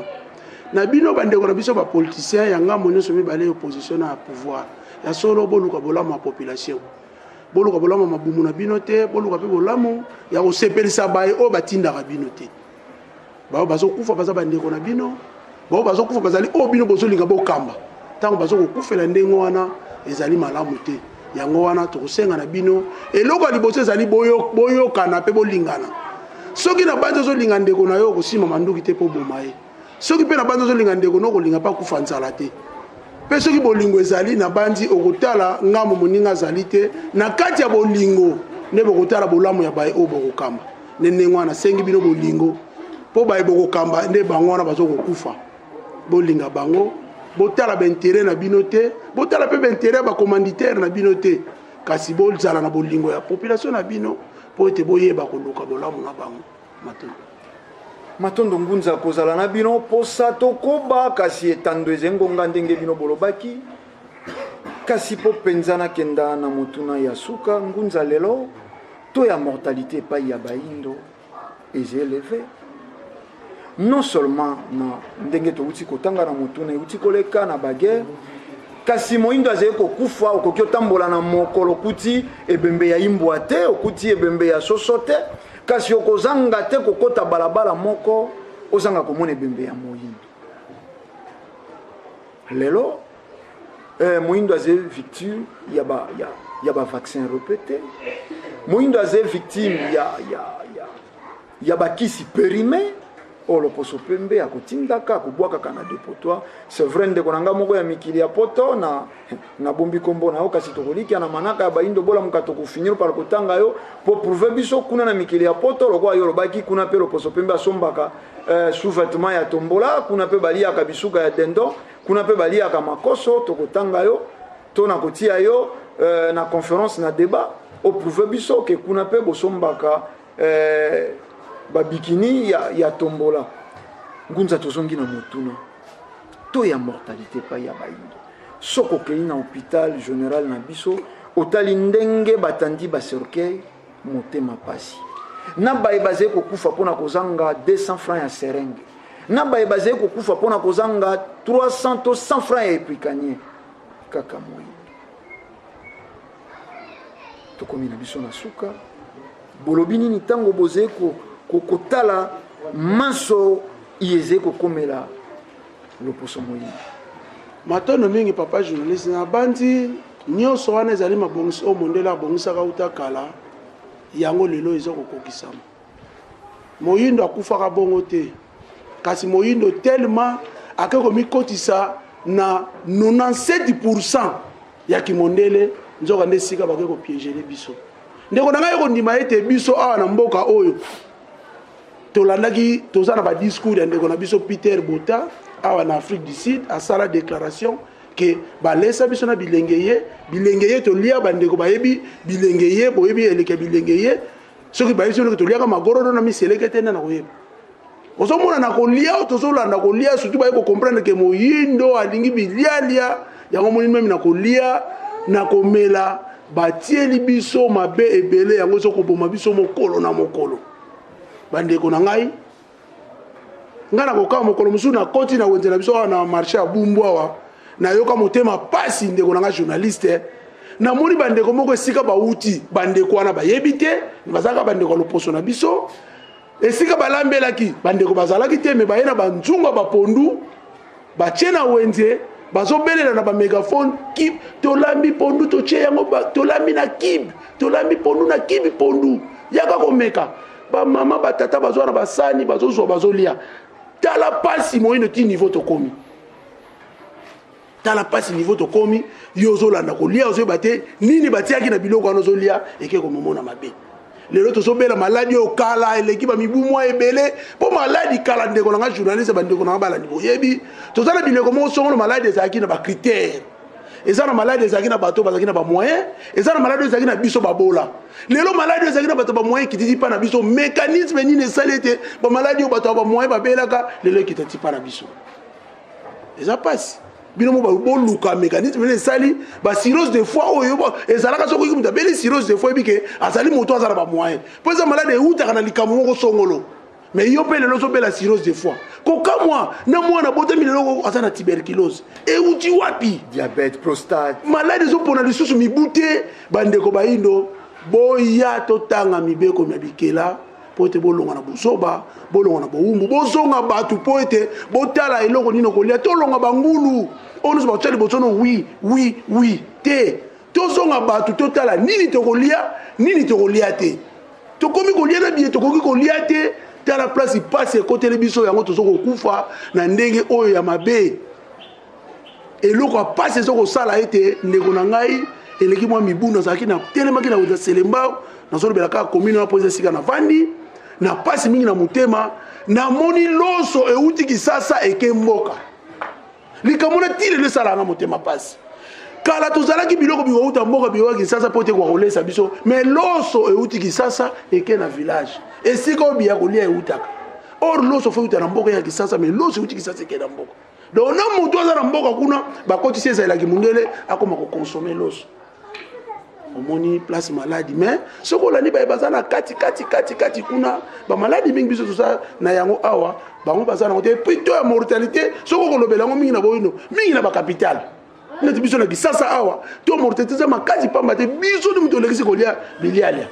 Na bino bandeko na biso ba politiciens ya ngambo nyonso mibale ya opposition na ya pouvoir, ya solo boluka bolamu ya population. Boluka bolamu ya mabumu na bino te, boluka mpe bolamu ya kosepelisa baye oyo batindaka bino te. Baoyo bazokufa baza bandeko na bino, baoyo bazokufa bazali oyo bino bozolinga bokamba. Ntango bazokokufela ndenge wana ezali malamu te. Yango wana tokosenga na bino, eloko ya liboso ezali boyokana mpe bolingana. Soki na banzi ozolinga ndeko na yo, okosimba manduki te mpo oboma ye. Soki mpe na banzi ozolinga ndeko na okolinga mpe akufa nzala te. Mpe soki bolingo ezali, na banzi okotala ngambo moninga azali te. Na kati ya bolingo nde bokotala bolamu ya baye oyo bokokamba. Nde ndenge wana nasengi bino bolingo, mpo baye bokokamba nde bango wana bazokokufa. Bolinga bango, botala ba intérêt na bino te, botala mpe ba intérêt ya ba commanditaire na bino te, kasi bozala na bolingo ya population na bino mpo ete boyeba koluka bolamu na bango. Matondo. Matondo Ngunza kozala na bino posa tokoba, kasi etando eze ngonga ndenge bino bolobaki. Kasi po penza nakenda na motuna ya suka, Ngunza lelo taux ya mortalité epai ya bayindo eze eleve non seulement na ndenge towuti kotanga na motuna ewuti koleka na baguerre, kasi moyindo azali kokufa. Okoki otambola na mokolo okuti ebembe ya imbwa te, okuti ebembe ya soso te, kasi okozanga te kokota balabala moko ozanga komona ebembe ya moyindo. Lelo moyindo azali victime ya ba, ya, ya ba vaccin répété, moyindo azali victime ya bakisi périmé oyo loposo pembe akotindaka akobwakaka na dépotoir. C'est vrai, ndeko na nga moko ya mikili ya poto na nabombi kombo na yo, kasi tokolikia na manaka ya bayindo bolamuka, tokofinir par kotanga yo po prouver biso kuna na mikili ya poto lokola yo olobaki kuna mpe loposo pembe asombaka sous-vêtement ya tombola, kuna mpe baliaka bisuka ya dindon, kuna mpe baliaka makoso. Tokotanga yo to na kotia yo na conférence na débat oprouve biso ke kuna mpe bosombaka babikini ya tombola. Ngunza, tozongi na motuna to ya mortalité epai ya bayindo. Soki okei na hôpital général na biso, otali ndenge batandi bacercueil, motema pasi na baye bazali kokufa mpona kozanga 200 francs ya seringue, na baye bazali kokufa mpona kozanga 300 to 100 francs ya epicanier kaka moyindo. Tokomi na biso na suka, bolobi nini ntango bozali kotala manso ezali kokomela loposo moyindo? Matondo mingi papa journaliste. Na bandi nyonso wana ezali mabongisi oyo mondele abongisaka uta kala, yango lelo eza kokokisama. Moyindo akufaka bongo te, kasi moyindo tellement ake komikotisa na 97% ya kimondele, nzoka nde esika bake kopiegele biso. Ndeko na ngai, kondima ete biso awa na mboka oyo tolandaki, toza na badiscours ya ndeko na biso Peter Bota awa na Afrique du Sud, asala déclaration ke balesa biso na bilenge ye, bilenge ye tolia. Bandeko bayebi bilenge ye, boyebi eleke ya bilenge ye. Soki bayebi soki toliaka magorodo na miseleke te, nde na koyeba ozomona na kolia oyo tozolanda kolia, surtout baye kocomprendre ke moyindo alingi bilialia yango moni meme na kolia na komela batieli biso mabe ebele, yango ezokoboma biso mokolo na mokolo. Bandeko na ngai, ngai nakokaa mokolo mosusu nakoti na wenze na biso awa na marché ya Bumbu awa, nayoka motema pasi. Ndeko na ngai journaliste, namoni bandeko moko esika bauti, bandeko wana bayebi te, bazalaka bandeko ya loposo na biso, esika balambelaki bandeko bazalaki te, me baye na banzunga bapondu batie na wenze, bazobelela na bamégaphone kib tolambi pondu, totie yango, tolambi na kib, tolambi pondu na kibi, pondu yaka komeka. Bamama batata bazwa na basani, bazozwa, bazolia. Tala pasi moyindo ti niveau tokomi, tala pasi niveau tokomi. Yo ozolanda kolia, ozoyeba te nini batiaki na biloko wana ozolia, eke komomona mabe. Lelo tozobela maladi oyo kala eleki bamibu mwa ebele mpo maladi kala. Ndeko na nga journaliste, bandeko na nga balandi, boyebi toza na bileko moko songolo maladi ezalaki na bacritère. Eza na maladi ezalaki na bato bazalaki na bamoyen, eza na maladi oyo ezalaki na biso babola. Lelo maladi oyo ezalaki na bato bamoyen ekititi mpa na biso. Mécanisme nini esali ete bamaladi oyo bato ya bamoyen babelaka lelo ekita ti mpa na biso? Eza mpasi. Bino mo boluka mécanisme nini esali bacirrhose de foie oyo ezalaka. Soki oyoki moto abeli cirrhose de foie, oyebi ke azali moto aza na bamoyen, mpo eza maladi eutaka na likambo moko songolo. Mais yo mpe lelo ozobela cirrhose de foie, kokamwa na mwana botami lelo aza na tuberculose, euti wapi? Diabète, prostate. Maladi ezopona lisusu mibu te. Bandeko bayindo, boya totanga mibeko mya bikela mpo ete bolonga na bozoba, bolonga na bowumbu, bozonga bato, mpo ete botala eloko nini okolia. Tolonga bangulu oyo nyonso bakotya liboso no wi wi wi te. Tozonga bato, totala nini tokolia, nini tokolia te. Tokomi kolia na biye tokoki kolia te. Tala place mpasi ekoteli biso, yango tozo kokufa na ndenge oyo ya mabe. Eloko ya mpasi eza kosala ete, ndeko na ngai, eleki mwa mibu nazalaki na telemaki na wenza Selembao, nazolobela kaka commune wana mpo eza esika navandi. Na mpasi mingi na motema, namoni loso euti Kisasa eke mboka. Likambo na ti lelo esalaka nga motema mpasi. Kala tozalaki biloko bikouta mboka bikoka Kisasa mpo te koka kolesa biso, mais loso euti Kisasa eke na village esika oyo biya kolia eutaka. Or loso fo euta na mboka ya Kisasa, mais loso euti Kisasa eke na mboka. Donc na moto aza na mboka kuna, bakotisi ezalelaki mundele akoma kokonsome loso. Omoni place maladi. Mais soki olandi baye baza na kati kati kati kati kuna, bamaladi mingi biso toza na yango awa, bango baza nango te. Et puis taux ya mortalité, soki okolobela yango mingi na boyino mingi na bacapitale neti biso na Kisasa awa, taux mortalité eza makasi, pamba te biso nde moto olekisi kolia bilialia,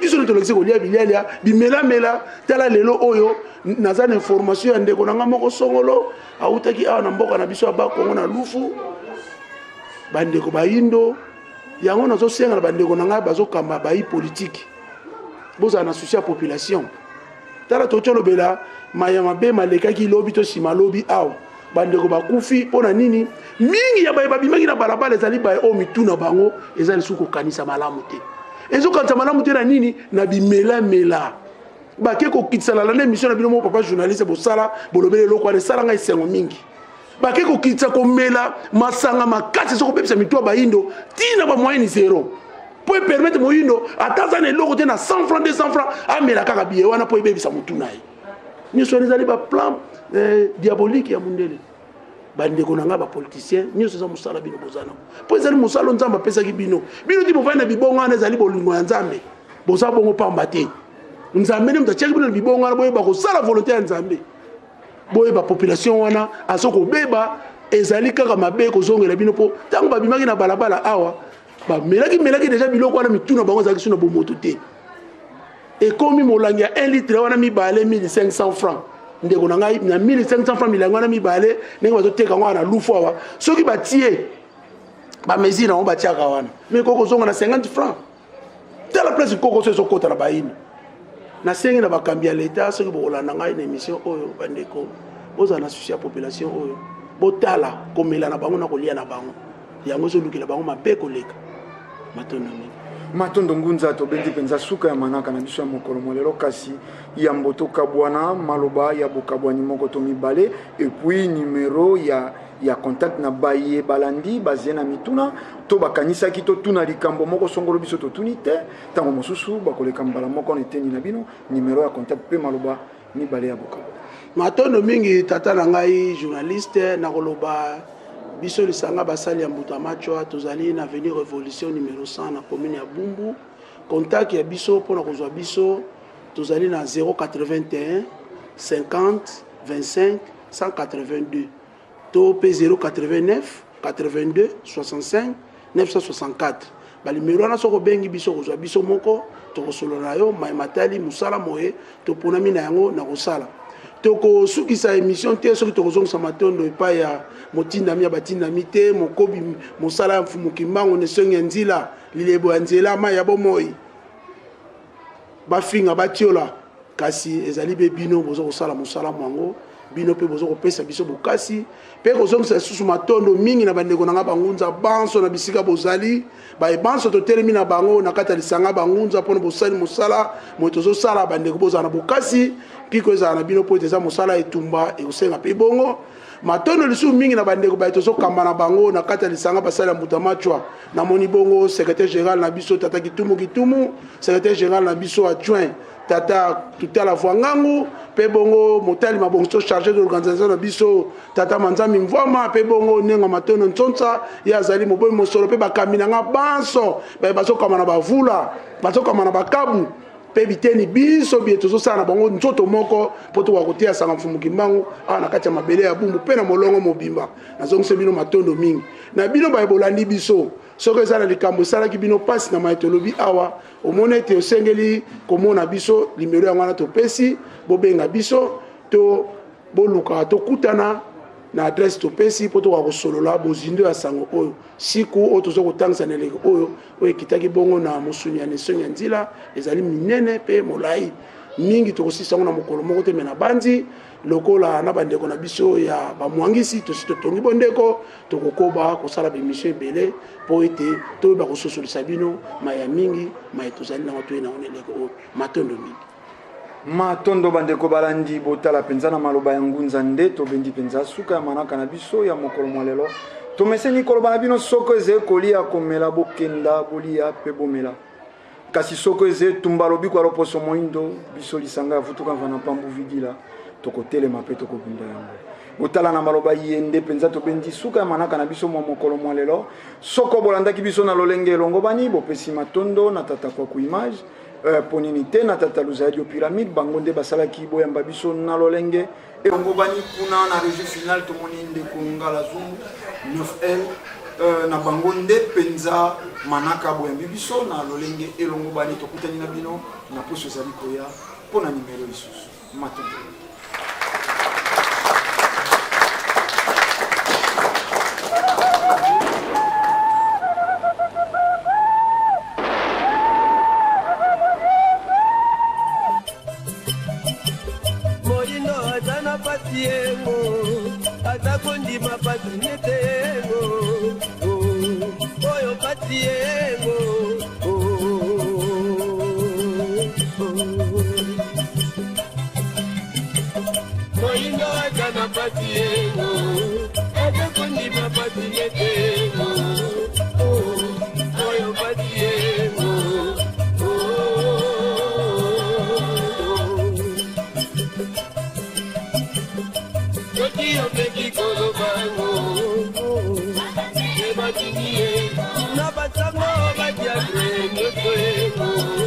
biso nde tolekisi kolia bilialia, bimelamela. Tala lelo oyo naza na information ya ndeko na nga moko songolo awutaki awa na mboka na biso ya Bakongo na Lufu. Bandeko bayindo, yango nazosenga na bandeko na ngai bazokamba bayi politike, bozala na souci ya population. Tala, toki olobela maya mabe malekaki lobi to nsima lobi awa, bandeko bakufi mpo na nini? Mingi ya baye babimaki na balabala ezali baye oyo mitu na bango eza lisusu kokanisa malamu te, ezokanisa malamu te na nini? Na bimelamela. Bake kokitisa. Nalanda émission na bino moko, papa journaliste, bosala bolobeli eloko wana, esala ngai esengo mingi. Bake kokitisa komela masanga makasi, eza kobebisa mitu ya bayindo ntina bamoyenne zero, mpo epermettre moyindo ata aza na eloko te, na 100 franc, 200 franc, amela kaka biye wana mpo ebebisa motu na ye. Nyonso wana ezali baplan diabolique ya mundele. Bandeko na ngai bapoliticien, nyonso eza mosala bino boza nango, mpo ezali mosala oyo Nzambe apesaki bino. Bino ti bovandi na bibongo wana, ezali bolingo ya Nzambe. Boza bongo pamba te. Nzambe nde moto atiaki bino na bibongo wana. Boyeba kosala volonté ya Nzambe. Boyeba population wana azo kobeba, ezali kaka mabe kozongela bino, mpo ntango babimaki na balabala awa, bamelaki melaki deja biloko wana, mitu na bango ezalaki so na bomoto te. Ekomi molangi ya 1 litre wana mibale 1500 francs. Ndeko na ngai, na 1500 francs milangi wana mibale, ndenge bazoteka yango wana na Lufu awa, soki batie bamesure yango batiaka wana, mais ekoki kozonga na 50 francs. Tala place kokoso ezokota na bayini. Nasengi na bakambi ya leta, soki bokolanda ngai na émission oyo, bandeko, bozala na souci ya population oyo. Botala komela na bango na kolia na bango, yango ezolukela bango mabe koleka. Matondo mingi. Matondo ngunza. Tobendi mpenza suka ya manaka na biso ya mokolo molelo, kasi yambo tokabwana, maloba ya bokabwani moko to mibale, et puis numero ya contact na baye balandi bazie na mituna to bakanisaki totuna likambo moko songolo biso totuni te, ntango mosusu bakoleka mbala moko na eteni na bino. Numero ya contact mpe maloba mibale ya bokabwani. Matondo mingi, tata na ngai journaliste. Nakoloba biso lisanga basali ya Mbuta Machwa, tozali na avenue Révolution numéro 100 na commune ya Bumbu. Contact ya biso mpona kozwa biso, tozali na 081 50 25 182 to mpe 089 82 65 964. Balimero wana, soki obengi biso, kozwa biso moko, tokosolola na yo mai matali mosala moye toponami na yango na kosala. Tokosukisa émission te soki tokozongisa matondo epai ya motindami ya batindami te, mokobi mosala ya Mfumu Kimbangu, nesongi ya nzila, lilebo ya nzela, mai ya bomoi. Bafinga, batiola, kasi ezali be bino boza kosala mosala mwango. Bino mpe bozo kopesa biso bokasi mpe kozongisa lisusu matondo mingi na bandeko na ngai bangunza banso na bisika bozali, baye banso totelemi na bango na kati ya lisanga bangunza mpo na bosali mosala moye tozosala. Bandeko, bozala na bokasi, mpiko ezala na bino mpo ete eza mosala etumba ekosenga mpe bongo. Matondo lisusu mingi na bandeko baye tozokamba na bango na kati ya lisanga basali ya Mbuta Machwa. Namoni bongo secrétaire général na biso tata Kitumu Kitumu, secrétaire général na biso adjoint tata Tutala Vwangangu, mpe bongo motali mabongiso chargé de l'organisation na biso tata Manzambi Mvwama, mpe bongo Nenga Matondo Ntsonsa, ye azali moboyi mosolo, mpe bakambi na nga banso baye bazokamba na bavula, bazokamba na bakabu mpe biteni biso biye tozosala na bango nzoto moko mpo tokoka koteya sanga Mfumu Kimbangu awa na kati ya mabele ya Bumbu mpe na molongo mobimba. Nazongisi bino matondo mingi na bino baye bolandi biso. Soki eza na likambo esalaki bino mpasi na maye tolobi awa, omoni ete osengeli komona biso, limero yango wana topesi, bobenga biso to boluka tokutana na adresse topesi mpo tokoka kosolola bozindo ya sango oyo. Siku oyo toza kotangisa na eleko oyo, oyo ekitaki bongo na mosuni ya Nesongi ya Nzila, ezali minene mpe molai mingi, tokosilisa yango na mokolo moko te. Me nabanzi lokola na bandeko na biso ya bamwangisi tosi totongi bondeko, tokokoba kosala bemission ebele mpo ete toyeba kososolisa bino maya mingi maye tozali nango toye nango na eleko oyo. Matondo mingi. Matondo bandeko balandi, botala mpenza na maloba ya ngunza nde tobendi mpenza suka ya manaka na biso ya mokolo mwa lelo. Tomeseni koloba na bino, soko eze kolia komela, bokenda bolia mpe bomela. Kasi soko eze tumba lobiko ya loposo moindo, biso lisanga ya Vutuka Mvana Pambu Vidila tokotelema mpe tokobunda yango. Botala na maloba ye nde mpenza tobendi suka ya manaka na biso mwa mokolo mwa lelo. Soko bolandaki biso na lolenge elongobani, bopesi matondo na tata Kwaku Image. Mpo nini te na tata Luzayadio Pyramide, bango nde basalaki boyamba biso na lolenge elongobani. Kuna na régie finale tomoni ndeko Ngala Zungu 9L, na bango nde mpenza manaka boyambi biso na lolenge elongobani. Tokutani na bino na poso ezali koya mpo na nimero lisusu. Matondo. Moyindo aza na pasi yengo, aza kondima pasi nete yengo, oyo pasi yengo. Moyindo aza na pasi yengo, aza kondima pasi nete yengo, oyo pasi yengo. Soki omeki koloba yango, ebatindi ye na basango badiatre nyonso yengo.